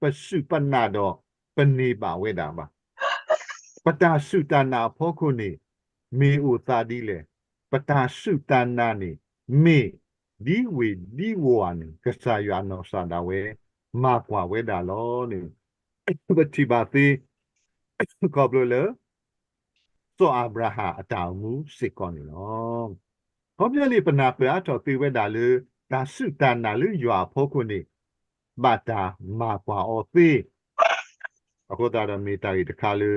ပစူၢ်ပနာ်ဒီးပန့ၢ်ဘၣ်ဝဲဒၣ်ဘၣ်. ပတၢ်စူၢ်တၢ်နာ်အဖီခိၣ်န့ၣ် မ့ၢ်အိၣ်သးဒ်လဲၣ်. ပတၢ်စူၢ်တၢ်နာ်န့ၣ် မ့ၢ်ဒ်ဝ့ၢ်ဒ်ဝီၤန့ၣ် ကစၢ်ယွၤအနီၢ်ကစၢ်ဒၣ်ဝဲ မၤကွၢ်ဝဲဒၣ်လီၤန့ၣ် ပထံၣ်ဘၣ်သ့ ခီဖျိလၢ စီၤအၤဘြၤဟၣ်အတၢ်အိၣ်မူစ့ၢ်ကီးန့ၣ်လီၤ. ခီပညီန့ၣ် ပနၢ်ပၢၢ်အါထီၣ်သ့ဝဲဒၣ်လၢ တၢ်စူၢ်တၢ်နာ်လၢယွၤအဖီခိၣ်န့ၣ် ဘၣ်တၢ်မၤကွၢ်အီၤသ့. အဃိသတးဒီးမ့ၢ်တၢ်ဂ့ၢ်တခါလၢ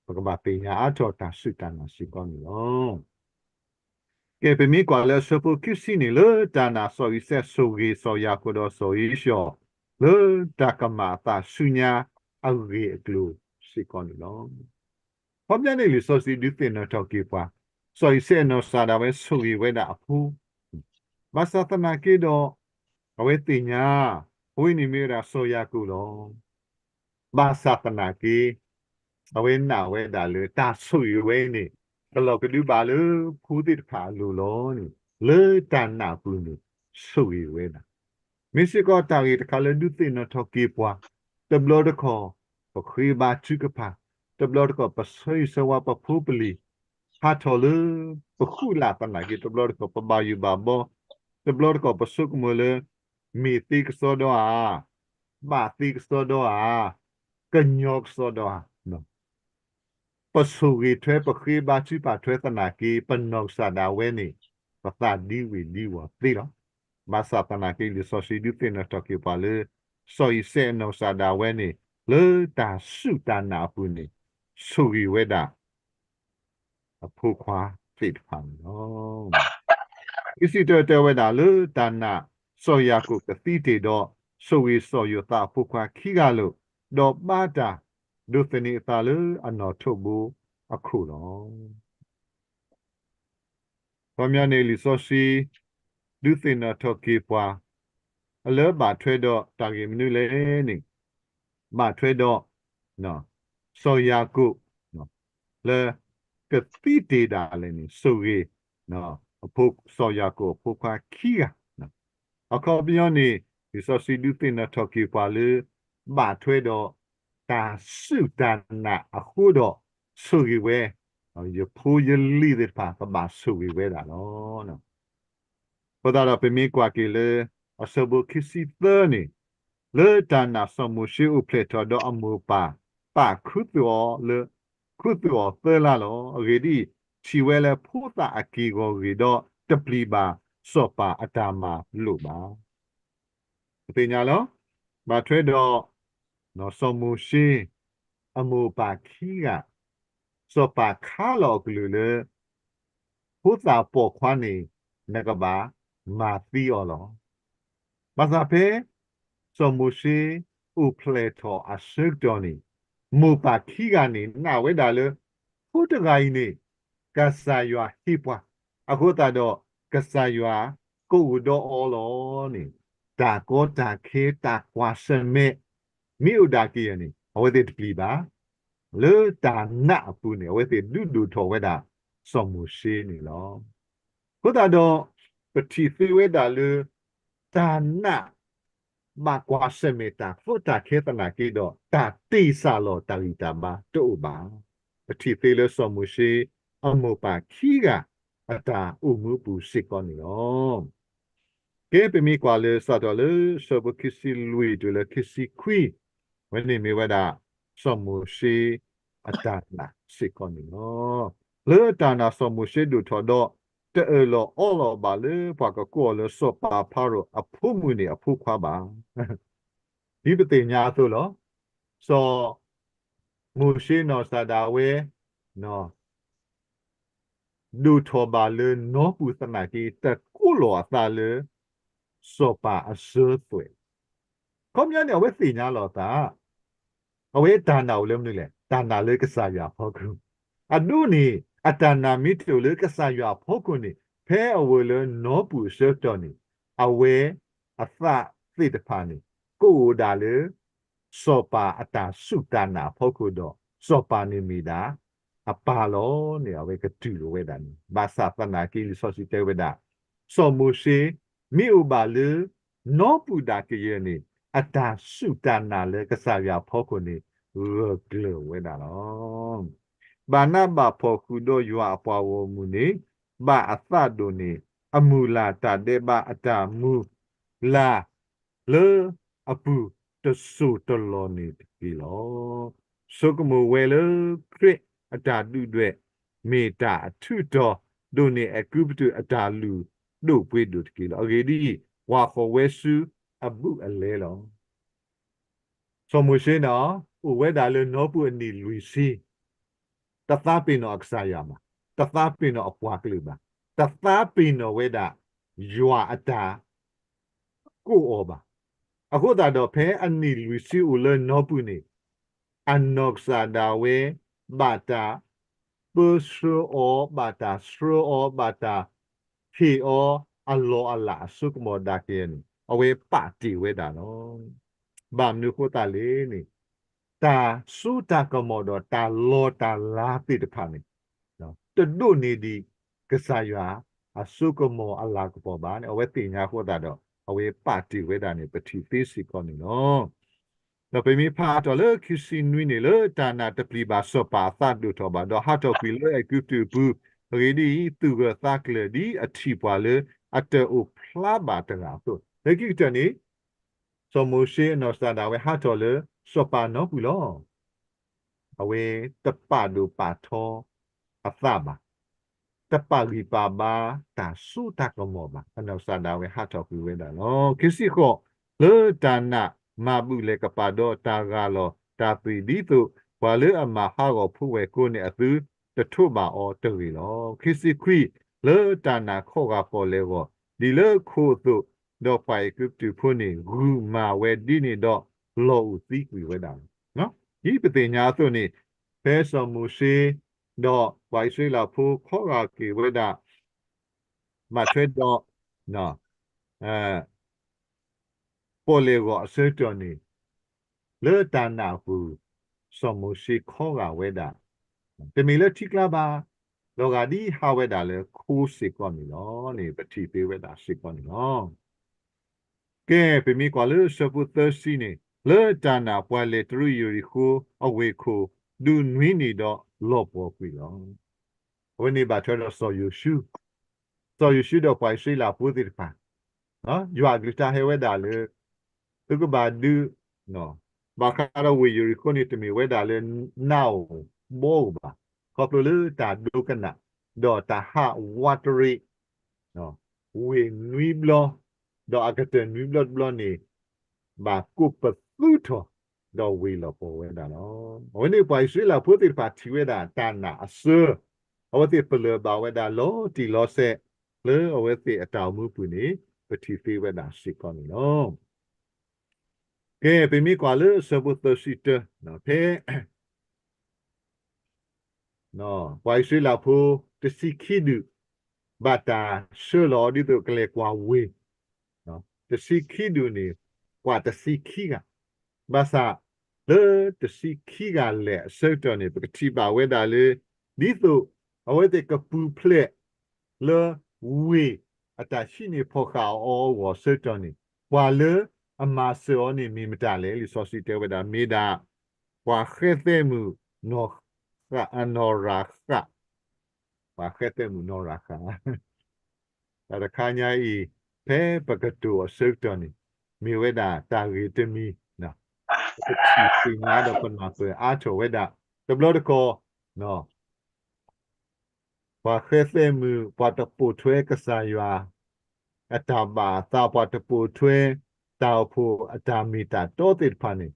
ပကဘၣ်သ့ၣ်ညါအါထီၣ်တၢ်စူၢ်တၢ်နာ်စ့ၢ်ကီးန့ၣ်လီၤ. ကဲ ပမ့ၢ်ကွၢ်လၢအဆၢဖိခံဆံန့ၣ် လၢတၢ်နာ်စီၤအံၤစဲးဆိၣ်ဂ့ၤစီၤယၤကိာ်ဒီးစီၤဧ့ၡီၤ လၢတၢ်ကမၣ်အသးဆူညါအဂ့ၢ်အကျိၤစ့ၢ်ကီးန့ၣ်လီၤ. ခီပညီန့ၣ် လံာ်စီဆှံဒုးသ့ၣ်နီၣ်ထီၣ်က့ၤပှၤ, စီၤအံၤစဲးအနီၢ်ကစၢ်ဒၣ်ဝဲဆိၣ်ဂ့ၤဝဲဒၣ်အဖိ, ဘၣ်ဆၣ်သနာ်က့ဒီး အဝဲသ့ၣ်ညါ အဝဲန့ၣ်မ့ၢ်ဝဲဒၣ်စီၤယၤကိာ်လီၤ. ဘၣ်ဆၣ်သနာ်က့ အဝဲနာ်ဝဲဒၣ်လၢတၢ်ဆိၣ်ဂ့ၤဝဲအံၤန့ၣ် ကလီၤကဒုဘၣ်လၢဖိသ့ၣ်တဖၣ်အလိၤလီၤန့ၣ် လၢတၢ်နာ်အပူၤန့ၣ် ဆိၣ်ဂ့ၤဝဲဒၣ်. မ့ၢ်စ့ၢ်ကီးတၢ်ဂ့ၢ်တခါလၢဒုးသ့ၣ်နီၣ်ထီၣ်က့ၤပှၤ, တဘျီတခီၣ် ပဃ့ဘါထုကဖၣ်, တဘျီတခီၣ် ပဆၢဂ့ၤဆၢဝါပဖိပလံၤ, ဟးထီၣ်လၢပဃုာ်လၢ်သနာ်က့ တဘျီတခီၣ် ပဘၣ်ယိၣ်ဘၣ်ဘီ, တဘျီတခီၣ် ပဆိကမိၣ်လၢ မ့ၢ်သ့ကစီဒီဧါ, ဘၣ်သ့ကစီဒီဧါ, ကညီကစီဒီဧါ ပဆိၣ်ဂ့ၤထွဲ ပဃ့ဘါထုကဖၣ်ထွဲသနာ်က့ ပနီၢ်ကစၢ်ဒၣ်ဝဲန့ၣ် ပသးဒံဝ့ၢ်ဒံဝီၤသ့လီၤ. ဘၣ်ဆၣ်သနာ်က့ လံာ်စီဆှံဒုးသ့ၣ်နီၣ်ထီၣ်က့ၤပှၤလၢ စီၤအံၤစဲးအနီၢ်ကစၢ်ဒၣ်ဝဲန့ၣ် လၢတၢ်စူၢ်တၢ်နာ်အပူၤန့ၣ် ဆိၣ်ဂ့ၤဝဲဒၣ် အဖိခွါသ့ၣ်တဖၣ်န့ၣ်လီၤ. ခံဆံတၢတဲဝဲဒၣ်လၢတၢ်နာ် စီၤယၤကိာ်ကသံတ့ၢ်ဒီး ဆိၣ်ဂ့ၤစီၤယိၤသးအဖိခွါခံဂၤလိာ်, ဒီးဘါတၢ်ဒိးသန့ၤအသးလၢအနီၣ်ထိးဘိအခိၣ်လီၤ. ခီပညီန့ၣ် လံာ်စီဆှံ ဒုးသ့ၣ်နီၣ်ထီၣ်က့ၤပှၤ အလၢဘၣ်ထွဲဒီးတၢ်ဂ့ၢ်မနုၤလဲၣ်န့ၣ် ဘၣ်ထွဲဒီး စီၤယၤကိာ် လၢကသံတ့ၢ်ဒၣ်လဲာ်န့ၣ် ဆိၣ်ဂ့ၤ စီၤယၤကိာ်အဖိခွါခံဂၤ အခီပညီန့ၣ် လံာ်စီဆှံဒုးသ့ၣ်နီၣ်ထီၣ်က့ၤပှၤလၢ ဘၣ်ထွဲဒီးတၢ်စူၢ်တၢ်နာ်အဃိဒီး ဆိၣ်ဂ့ၤဝဲ ယဖိယလံၤသ့ၣ်တဖၣ် ကဘၣ်ဆိၣ်ဂ့ၤဝဲဒၣ်လီၤ. အဃိသတးဒီး ပမ့ၢ်ကွၢ်က့ၤလၢ အဆၢဖိခံဆံသၢန့ၣ် လၢတၢ်နာ်စီၤမိၤၡ့အိၣ်ဖျဲၣ်ထီၣ်ဒီးအမိၢ်ပၢ် ပာ်ခူသူၣ်အီၤလၢ ခူသူၣ်အီၤသၢလါလီၤ. အဂ့ၢ်ဒ်အံၤ, ထံၣ်ဝဲလၢဖိသၣ်အက့ၢ်ဂီၤဂ့ၤဒီး တပျံၤဘၣ်စီၤပၤအတၢ်မၤလိာ်ဘၣ်. ပသ့ၣ်ညါလီၤ. ဘၣ်ထွဲဒီး စီၤမိၤၡ့ အမိၢ်ပၢ်ခံဂၤ စီၤပၤခးလီၤအကလုၢ်လၢ ဖိသၣ်ပိာ်ခွါန့ၣ် နကဘၣ်မၤသံအီၤလီၤ. ဘၣ်ဆၣ်ဖဲ စီၤမိၤၡ့ အိၣ်ဖျဲၣ်ထီၣ်အဆၢကတီၢ်န့ၣ် မိၢ်ပၢ်ခံဂၤန့ၣ် နာ်ဝဲဒၣ်လၢ ဖိတဂၤအံၤန့ၣ် ကစၢ်ယွၤဟ့ၣ်ပှၤ, အဃိသတးဒီး ကစၢ်ယွၤကအိၣ်ဒီးအီၤလီၤန့ၣ် တၢ်ကီတၢ်ခဲတၢ်ကွၢ်ဆၢၣ်မဲာ် မ့ၢ်အိၣ်ဒၣ်ကယဲၢ်န့ၣ် အဝဲသ့ၣ်တပျံၤဘၣ်. လၢတၢ်နာ်အပူၤန့ၣ် အဝဲသ့ၣ်ဒုးဒိၣ်ထီၣ်ဝဲဒၣ် စီၤမိၤၡ့န့ၣ်လီၤ. အဃိသတးဒီး ပထံၣ်သ့ဝဲဒၣ်လၢ တၢ်နာ် ဘၣ်ကွၢ်ဆၢၣ်မဲာ်တၢ်ကီတၢ်ခဲသနာ်က့ဒီး တၢ်တ့ၢ်စၢ်လီၤတၢ်ဂံၢ်တၢ်ဘါတအိၣ်ဘၣ်. ပထံၣ်သ့လၢစီၤမိၤၡ့ အမိၢ်ပၢ်ခံဂၤ အတၢ်အိၣ်မူပူၤစ့ၢ်ကီးန့ၣ်လီၤ. ကဲ ပမ့ၢ်ကွၢ်လၢစးထီၣ်လၢ ဆၢဖိခံဆံလွံၢ်တုၤလၢခံဆံခွံ ဝဲန့ၣ်မ့ၢ်ဝဲဒၣ် စီၤမိၤၡ့အတၢ်နာ်စ့ၢ်ကီးန့ၣ်လီၤ. လၢတၢ်နာ်စီၤမိၤၡ့ဒိၣ်ထီၣ်ဒီး တအၢၣ်လီၤအီလီၤဘၣ်လၢပှၤကကိးအီၤလၢစီၤပၤဖၤရိၤအဖိမုၣ်န့ၣ်အဖိခွါဘၣ်. ဒ်ပသ့ၣ်ညါအသိးလီၤ. စီၤမိၤၡ့နီၢ်ကစၢ်ဒၣ်ဝဲ ဒိၣ်ထီၣ်ဘၣ်လၢနီပူၤသနာ်က့ တကိးလီၤအသးလၢ စီၤပၤအစၢသွဲၣ်. ခီပညီန့ၣ် အဝဲသ့ၣ်ညါလီၤအသး အဝဲတၢ်နာ်အိၣ်လၢမနုၤလဲၣ်, တၢ်နာ်လၢကစၢ်ယွၤအဖီခိၣ်. အဒိန့ၣ် အတၢ်နာ်မ့ၢ်တအိၣ်လၢကစၢ်ယွၤအဖီခိၣ်န့ၣ် ဖဲအဝဲလၢနီပူၤအဆၢကတီၢ်န့ၣ် အဝဲအသးသ့ၣ်တဖၣ်န့ၣ် ကအိၣ်ဒၣ်လၢ စီၤပၤအတၢ်စူၢ်တၢ်နာ်အဖီခိၣ်ဒီး စီၤပၤန့ၣ်မ့ၢ်ဒၣ် အပၢ်လီၤန့ၣ် အဝဲကတူၢ်လိာ်ဝဲဒၣ်န့ၣ် ဘၣ်ဆၣ်သနာ်က့ လံာ်စီဆှံတဲဝဲဒၣ် စီၤမိၤၡ့ မ့ၢ်အိၣ်ဘၣ်လၢ နီပူၤဒၣ်ကယဲၢ်န့ၣ် အတၢ်စူၢ်တၢ်နာ်လၢကစၢ်ယွၤအဖီခိၣ်န့ၣ် ဂၢၢ်ကျၢၤဝဲဒၣ်လီၤ. ဘၣ်နးဘၣ်ဖှီၣ်ဃုာ်ဒီးယွၤအပှၤဂီၢ်မုၢ်န့ၣ် ဘၣ်အသးဒိၣ်န့ၢ် အမုၢ်လၢ်တၢ်ဒဲးဘးအတၢ်မုၢ်လၢ် လၢအပူၤတစိၢ်တလီၢ်န့ၣ်တက့ၢ်လီၤ. ဆိကမိၣ်ဝဲလၢခရံာ်အတၢ်ဒုၣ်ဒွဲၣ် မ့ၢ်တၢ်အထူးတီၤ ဒိၣ်န့ၢ်အဲၤကူပတူးအတၢ်လုၢ်ဒိၣ်ပှ့ၤဒိၣ်တက့ၢ်လီၤ. အဂ့ၢ်ဒ်အံၤ, ပှၤဃီၤဝဲဆူအဘူးအလဲလီၤ. စီၤမိၤၡ့န့ၣ် အိၣ်ဝဲဒၣ်လၢနီပူၤအနံၣ်လွံၢ်ဆံ တသးပ့ၤနီၣ်အကစၢ်ယွၤဘၣ်, တသးပ့ၤနီၣ်အပှၤကလုာ်ဘၣ်, တသးပ့ၤနီၣ်ဝဲဒၣ် ယွၤအတၢ်ကိးအီၤဘၣ်. အဃိသတးဒီး ဖဲအနံၣ်လွံၢ်ဆံအိၣ်လၢနီပူၤန့ၣ် အနီၢ်ကစၢ်ဒၣ်ဝဲ ဘၣ်တၢ်ပၢဆှၢအီၤ, ဘၣ်တၢ်ဆှၢအီၤ, ဘၣ်တၢ်ဟ့ၣ်အီၤ အလီၢ်အလၤအစိကမီၤဒၣ်ကယဲၢ်န့ၣ် အဝဲပာ်တ့ၢ်ဝဲဒၣ်လီၤ. ဘၣ်မနုၤအဃိသတးလဲၣ်န့ၣ် တၢ်စိတၢ်ကမီၤဒီးတၢ်လီၢ်တၢ်လၤသ့ၣ်တဖၣ်န့ၣ် တဒိၣ်န့ၢ်ဒံးကစၢ်ယွၤအစိကမီၤအလၤကပီၤဘၣ်န့ၣ် အဝဲသ့ၣ်ညါအဃိသတးဒီး အဝဲပာ်တ့ၢ်ဝဲဒၣ်န့ၣ် ပထံၣ်သ့စ့ၢ်ကီးန့ၣ်လီၤ. ဒီးပမ့ၢ်ဖးအါထီၣ်လၢခံဆံနွံန့ၣ် လၢတၢ်နာ်တပျံၤဘၣ်စီၤပၤအသးဒိၣ်ထီၣ်ဘၣ်, ဒီးဟးထီၣ်ကွံာ်လၢအဲၤကူပတူးအပူၤ, အဂ့ၢ်ဒ်အံၤ, သူၣ်ဂၢၢ်သးကျၢၤဒ်အထံၣ်ပှၤလၢအတအိၣ်ဖျါဘၣ်တဂၤအသိး. လၢခံကတၢၢ်န့ၣ် စီၤမိၤၡ့အနီၢ်ကစၢ်ဒၣ်ဝဲဟးထီၣ်လၢစီၤပၤနီၢ်ပူၤလီၤ. အဝဲတပာ်ဒိၣ်ပာ်ထီအသးဘၣ်, တပာ်ဂံၢ်ပာ်ဘါတၢ်စိတၢ်ကမီၤဘၣ်, အနီၢ်ကစၢ်ဒၣ်ဝဲဟးထီၣ်ကွံာ်ဝဲဒၣ်လီၤ. ခံဆံဃိး, လၢတၢ်နာ်မၤဘူၣ်လဲၤကပၤဒီးတၢ်ဂၢ်လီၤတၢ်သွံၣ်ဒ်သိး ပှၤလၢအမၤဟးဂီၤဖိဝဲၢ်ကိန့ၣ်အသုတထိးဘၣ်အီၤတဂ့ၤလီၤ. ခံဆံခွံ, လၢတၢ်နာ်ခီဂာ်ပီၣ်လဲၣ်ဂီၢ်, ဒ်လၢခိအသိး, ဒီးပှၤအဲၤကူပတူးဖိန့ၣ် ဂုာ်မၤဝဲဒ်န့ၣ်ဒီး လီၤအိၣ်သံကွံာ်ဝဲဒၣ်လီၤ. ဒ်ပသ့ၣ်ညါအသိးန့ၣ်, ဖဲစီၤမိၤၡ့ ဒီးပှၤအံၣ်စရ့လးဖိခီဂာ်က့ၤဝဲဒၣ် ဘၣ်ထွဲဒီး ပီၣ်လဲၣ်ဂီၢ်အဆၢကတီၢ်န့ၣ်, လၢတၢ်နာ်အပူၤ, စီၤမိၤၡ့ခီဂာ်ဝဲဒၣ်, တမ့ၢ်လၢထံကျါဘၣ်, လီၤဂာ်ဒ်ဟးဝဲဒၣ်လၢခိစ့ၢ်ကီးန့ၣ်လီၤန့ၣ် ပထံၣ်သ့ဝဲဒၣ်စ့ၢ်ကီးန့ၣ်လီၤ. ကဲ, ပမ့ၢ်ကွၢ်လၢဆၢဖိသၢဆံန့ၣ်, လၢတၢ်နာ်ပှၤလဲၤတရူးယရံၤဃိအဝ့ၢ်ခိၣ် ဒုးနွံနံၤဒီးလီၤပှီၢ်ကွံာ်လီၤ. အဝဲန့ၣ်ဘၣ်ထွဲဒီးစီၤယိၤၡူ, စီၤယိၤၡူဒီးပှၤအံၣ်စရ့လးဖိသ့ၣ်တဖၣ်, ယွၤအကလုၢ်ကထါဟဲဝဲဒၣ်လၢ သုကဘၣ်ဒုး ဘၣ်ဃးဒီးဝ့ၢ်ယရံၤဃိန့ၣ် တမ့ၢ်ဝဲဒၣ်လၢနးဧိၤဘီဧိၤဘၣ်, ခီဖျိလၢတၢ်ဒိကနၣ်, ဒီးတၢ်ဟးဝးတရံး ဝ့ၢ်နွံဘျီ, ဒီးအကတၢၢ်နွံဘျီတဘျီန့ၣ် ဘၣ်ကိးပသူထီၣ်, ဒီးဝ့ၢ်လီၤပှီၢ်ဝဲဒၣ်လီၤ. အဝဲန့ၣ်ပှၤအံၣ်စရ့လးဖိသ့ၣ်တဖၣ်ထံၣ်ဝဲဒၣ်တၢ်နာ်အစၢ, အဝဲသ့ၣ်ပလၢၢ်ဘၣ်ဝဲဒၣ်လီၤတံၢ်လီၤဆဲး, လၢအဝဲသ့ၣ်အတၢ်အိၣ်မူပူၤန့ၣ် ပထံၣ်သ့ဝဲဒၣ်စ့ၢ်ကီးန့ၣ်လီၤ. ကဲ, ပမ့ၢ်ကွၢ်လၢဆၢဖိသၢဆံတၢ, ဖဲ ပှၤအံၣ်စရ့လးဖိတဆံခံဒူၣ် ဘၣ်တၢ်ဆှၢလီၤအီၤဒ်သိးကလဲၤကွၢ်ဝ့ၢ်, တဆံခံဒူၣ်န့ၣ် ကွၢ်တဆံခံဂၤ, ဘၣ်ဆၣ်လၢတဆံခံဂၤလဲၣ်အဆၢကတီၢ်န့ၣ် ပကထံၣ်ဘၣ်ဝဲဒၣ်လၢ ဒ်သိးအဝဲသ့ၣ်ကပူၤဖျဲးလၢဝ့ၢ်အတၢ်ဟံးန့ၢ်ဖီၣ်ဃာ်အီၤအဂီၢ်အဆၢကတီၢ်န့ၣ် ပှၤလၢအမၤစၢၤအီၤန့ၣ်မ့ၢ်မတၤလဲၣ်. လံာ်စီဆှံတဲဝဲဒၣ် မ့ၢ်ဒၣ် ပှၤဃဲသဲမုၣ် နီၢ်ရၤဃး, ပှၤဃဲသဲမုၣ်နီၢ်ရၤဃး တၢ်တခါညါအံၤ ဖဲပကတိၤအဆၢကတီၢ်န့ၣ် မ့ၢ်ဝဲဒၣ်တၢ်ဂ့ၢ်တမံၤ, ပထံၣ်သ့ၣ်ညါဒီးပနၢ်ပၢၢ်အါထီၣ်ဝဲဒၣ် တဘျီတခီၣ် ပှၤဃဲသဲမုၣ် ပှၤတပိာ်ထွဲကစၢ်ယွၤအတၢ်ဘၣ်အသး, ပှၤတပိာ်ထွဲတၢ်အိၣ်ဖှိၣ်အတၢ်မ့ၢ်တၢ်တီသ့ၣ်တဖၣ်န့ၣ်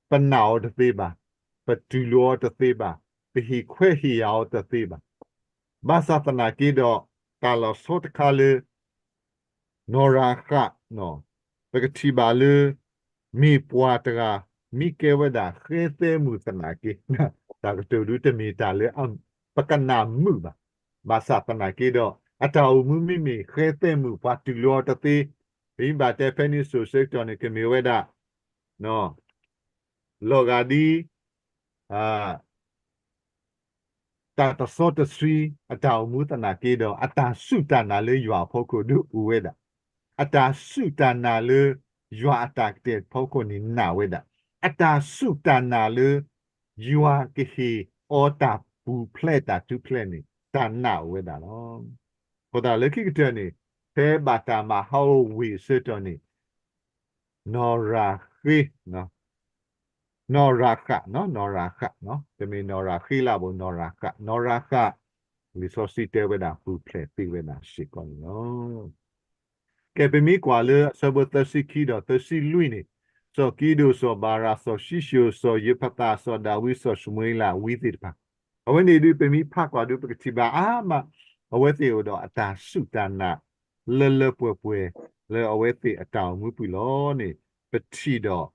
ပနာ်အီၤတသ့ဘၣ်, ပတူၢ်လိာ်အီၤတသ့ဘၣ်, ပဟ့ၣ်ခွဲးဟ့ၣ်ယာ်အီၤတသ့ဘၣ်. ဘၣ်ဆၣ်သနာ်က့ဒီး တၢ်လီၤဆီတခါလၢ နီၢ်ရၤဃး, ပကထံၣ်ဘၣ်လၢ မ့ၢ်ပှၤတဂၤ မ့ၢ်ကဲဝဲဒၣ်ဃဲသဲမုၣ်သနာ်က့, တၢ်ကတိၤဒုတမ့ၢ်တၢ်လၢ ပကနၣ်မုာ်ဘၣ်. ဘၣ်ဆၣ်သနာ်က့ဒီး အတၢ်အိၣ်မူမ့မ့ၢ်ဃဲသဲမုၣ် ပှၤတူၢ်လိာ်အီၤတသ့, ပမ့ၢ်ဘၣ်တဲဖဲန့ၣ်စိၤဆၢကတီၢ်န့ၣ် ကမ့ၢ်ဝဲဒၣ် လီၤဂာ်ဒ် တၢ်တစီတဆှံအတၢ်အိၣ်မူသနာ်က့ဒီး အတၢ်စူၢ်တၢ်နာ်လၢယွၤအဖီခိၣ်ဒုအိၣ်ဝဲဒၣ်, အတၢ်စူၢ်တၢ်နာ်လၢ ယွၤအတၢ်ကတဲာ်ဖီခိၣ်န့ၣ်နာ်ဝဲဒၣ်, အတၢ်စူၢ်တၢ်နာ်လၢ ယွၤကဟ့ၣ်အီၤတၢ်ပူၤဖျဲးတၢ်ထူးဖျဲးန့ၣ် တၢ်နာ်အိၣ်ဝဲဒၣ်လီၤ. အဃိသတးလၢခံကတၢၢ်န့ၣ် ဖဲဘၣ်တၢ်မၤဟးဂီၤဝ့ၢ်အဆၢကတီၢ်န့ၣ် နီၢ်ရၤဃ့, နီၢ်ရၤဃး, နီၢ်ရၤဃး, တမ့ၢ်နီၢ်ရၤဃ့လၢ်ဘၣ်, နီၢ်ရၤဃး, နီၢ်ရၤဃး, လံာ်စီဆှံတဲဝဲဒၣ် ပူၤဖျဲးသ့ဝဲဒၣ်စ့ၢ်ကီးန့ၣ်လီၤ. ကဲ ပမ့ၢ်ကွၢ်လၢအဆၢဖိသၢဆံခံဒီးသၢဆံလွံၢ်န့ၣ်, စီၤကံဒိၣ်, စီၤဘၤရး, စီၤၡံၣ်ၡိၣ်, စီၤယ့ဖသး, စီၤဒၤဝံး, စီၤၡမူၤအ့လး ဝံသ့ၣ်တဖၣ်, အဝဲန့ၣ်ဒုး ပမ့ၢ်ဖးကွၢ်ဒုး ပကထံၣ်ဘၣ်အါမး, အဝဲသ့ၣ်အိၣ်ဒီးအတၢ်စူၢ်တၢ်နာ် လၢလၢပှဲၤပှဲၤ လၢအဝဲသ့ၣ်အတၢ်အိၣ်မူပူၤလီၤန့ၣ် ပထံၣ်ဒီး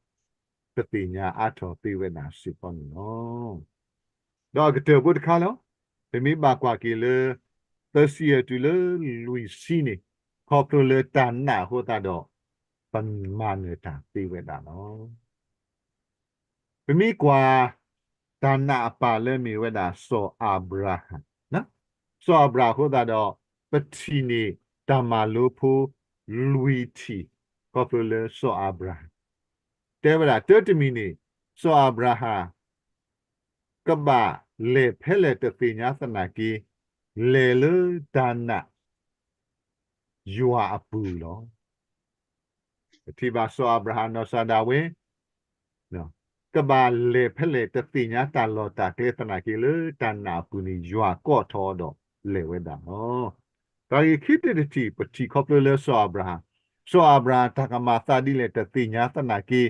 ပသ့ၣ်ညါအါထီၣ်သ့ဝဲဒၣ်စ့ၢ်ကီးန့ၣ်လီၤ. ဒီးအကတၢၢ်ဖိတခါလီၤ, ပမ့ၢ်ဘၣ်ကွၢ်က့ၤလၢ သၢဆံယဲၢ်တုၤလၢလွံၢ်ဆံန့ၣ်, ခီဖျိလၢတၢ်နာ်အဃိသတးဒီး ပမၤနၢၤတၢ်သ့ဝဲဒၣ်လီၤ. ပမ့ၢ်ကွၢ် တၢ်နာ်အပၢ်လၢမ့ၢ်ဝဲဒၣ်စီၤအၤဘြၤဟၣ်, စီၤအၤဘြၤဟၣ်အဃိသတးဒီး ပထံၣ်န့ၢ်တၢ်မၤလိဖိလွံၢ်ထံၣ် ခီဖျိလၢစီၤအၤဘြၤဟၣ် တဲဝဲဒၣ်တၢ်တမံၤန့ၣ်, စီၤအၤဘြၤဟၣ် ကဘၣ်လဲၤဖဲလဲၣ်တသ့ၣ်ညါသနာ်က့, လဲၤလၢတၢ်နာ် ယွၤအပူၤလီၤ. ပထံၣ်ဘၣ်စီၤအၤဘြၤဟၣ်နီၢ်ကစၢ်ဒၣ်ဝဲ ကဘၣ်လဲၤဖဲလဲၣ်တသ့ၣ်ညါတၢ်လီၢ်တၢ်ကျဲသနာ်က့လၢတၢ်နာ်အပူၤန့ၣ် ယွၤကိးထီၣ်ဒီးလဲၤဝဲဒၣ်လီၤ. တၢ်ဂ့ၢ်ခံတထံၣ် ပထံၣ်ခီဖျိလၢစီၤအၤဘြၤဟၣ်, စီၤအၤဘြၤဟၣ်တၢ်ကမၤအသးဒ်လဲၣ်တသ့ၣ်ညါသနာ်က့,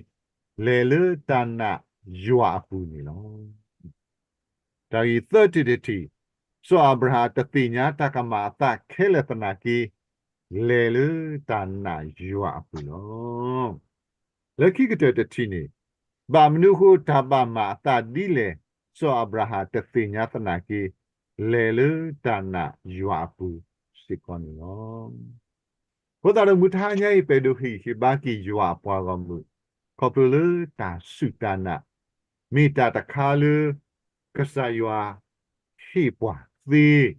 လဲၤလၢတၢ်နာ်ယွၤအပူၤန့ၣ်လီၤ. တၢ်ဂ့ၢ်သၢထံၣ်တထံၣ်, စီၤအၤဘြၤဟၣ်တသ့ၣ်ညါတၢ်ကမၤအသးခဲလၢာ်သနာ်က့, လဲၤလၢတၢ်နာ်ယွၤအပူၤလီၤ. လၢခံကတၢၢ်တထံၣ်န့ၣ်, ဘၣ်မနုၤအဃိတၢ်ဘၣ်မၤအသးဒ်လဲၣ် စီၤအၤဘြၤဟၣ်တသ့ၣ်ညါသနာ်က့, လဲၤလၢတၢ်နာ်ယွၤအပူၤစ့ၢ်ကီးန့ၣ်လီၤ. အဃိသတးဒီးမုၢ်တဟါညါအံၤ ပအဲၣ်ဒိးဟ့ၣ်ဂံၢ်ဟ့ၣ်ဘါက့ၤယွၤအပှၤဂီၢ်မုၢ်, ခီဖျိလၢတၢ်စူၢ်တၢ်နာ်, မ့ၢ်တၢ်တခါလၢ ကစၢ်ယွၤဟ့ၣ်ပှၤသ့ ဒီး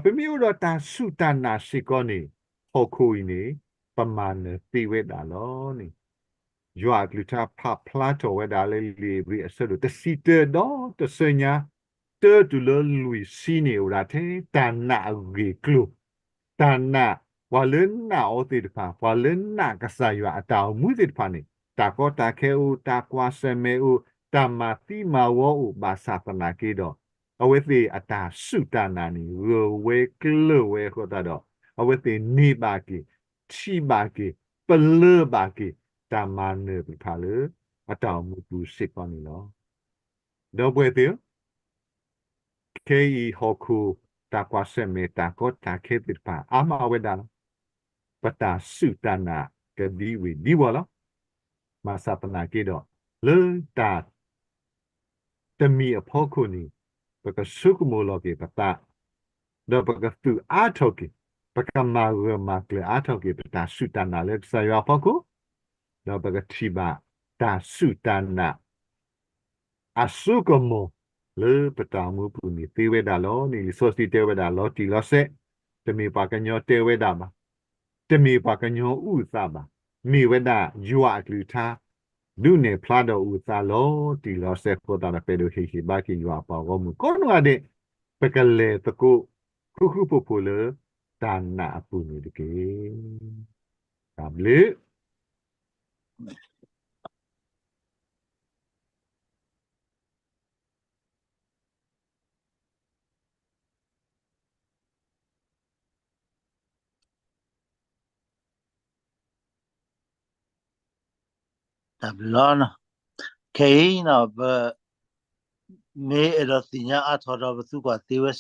ပမ့ၢ်အိၣ်ဒီးတၢ်စူၢ်တၢ်နာ်စ့ၢ်ကီးန့ၣ်, ဟီၣ်ခိၣ်အံၤန့ၣ် ပမၤနၢၤသ့ဝဲဒၣ်လီၤန့ၣ်, ယွၤအကလုၢ်ကထါဖးဖျါထီၣ်ဝဲဒၣ်လၢလံာ်ဧ့ၤဘြံၤအဆၢဒိၣ်တဆံတၢ ဒီးတဆၢညါ တၢတုၤလၢလွံၢ်ဆံန့ၣ် အိၣ်ဝဲဒၣ်ထဲတၢ်နာ်အဂ့ၢ်အကျိၤ, တၢ်နာ်ပှၤလၢနာ်အီၤသ့ၣ်တဖၣ်, ပှၤလၢနာ်ကစၢ်ယွၤအတၢ်အိၣ်မူသ့ၣ်တဖၣ်န့ၣ် တၢ်ကီတၢ်ခဲအိၣ်, တၢ်ကွၢ်ဆၢၣ်မဲာ်အိၣ်, တၢ်မၤသံမၤဝီအိၣ်, ဘၣ်ဆၣ်သနာ်က့ဒီး အဝဲသ့ၣ်အတၢ်စူၢ်တၢ်နာ်န့ၣ် ဂၢၢ်ဝဲကျၢၤဝဲအဃိသတးဒီး အဝဲသ့ၣ်န့ၢ်ဘၣ်က့ၤ, ထံၣ်ဘၣ်က့ၤ, ပလၢၢ်ဘၣ်က့ၤ တၢ်မၤနၢၤသ့ၣ်တဖၣ်လၢ အတၢ်အိၣ်မူပူၤစ့ၢ်ကီးန့ၣ်လီၤ. ဒီပုၢ်ဝဲၢ်သ့ၣ်ဧၢ, ခဲအံၤဟီၣ်ခိၣ်တၢ်ကွၢ်ဆၢၣ်မဲာ် တၢ်ကီတၢ်ခဲသ့ၣ်တဖၣ် အါမးဝဲဒၣ်လီၤ. ပတၢ်စူၢ်တၢ်နာ်ကဒံဝ့ၤဒံဝီၤလီၤ. ဘၣ်ဆၣ်သနာ်က့ဒီး လၢတၢ် တမံၤအဖီခိၣ်န့ၣ် ပကဆိကမိၣ်လီၤက့ၤပသး, ဒီးပကသူၣ်အါထီၣ်က့ၤ, ပကမၤဂၢၢ်မၤကျၢၤအါထီၣ်က့ၤ ပတၢ်စူၢ်တၢ်နာ်လၢကစၢ်ယွၤအဖီခိၣ်, ဒီးပကထံၣ်ဘၣ်တၢ်စူၢ်တၢ်နာ် အစိကမီၤ လၢပတၢ်အိၣ်မူပူၤန့ၣ်သ့ဝဲဒၣ်လီၤန့ၣ် လံာ်စီဆှံတဲဝဲဒၣ်လီၤတံၢ်လီၤဆဲး, တမ့ၢ်ပှၤကညီတဲဝဲဒၣ်ဘၣ်, တမ့ၢ်ပှၤကညီအုၣ်အသးဘၣ်, မ့ၢ်ဝဲဒၣ်ယွၤအကလုၢ်ကထါ ဒုးနဲၣ်ဖျါဒီးအုၣ်အသးလီၤတံၢ်လီၤဆဲးအဃိသတးဒီး ပအဲၣ်ဒိးဟ့ၣ်ဂံၢ်ဟ့ၣ်ဘါက့ၤယွၤအပှၤဂီၢ်မုၢ်ကိးနီၢ်ဂၤဒဲး, ပကလဲၤသကိး ဃူဃူဖိးဖိးလၢတၢ်နာ်အပူၤန့ၣ်တက့ၢ်. တၢ်ဘျုး တၢ်ဘျုးလီၤ. ခဲအံၤန့ၣ် ပမ့ၢ်အဲၣ်ဒိးသ့ၣ်ညါအါထီၣ်ဒီး ပသူကွၢ်သ့ဝဲ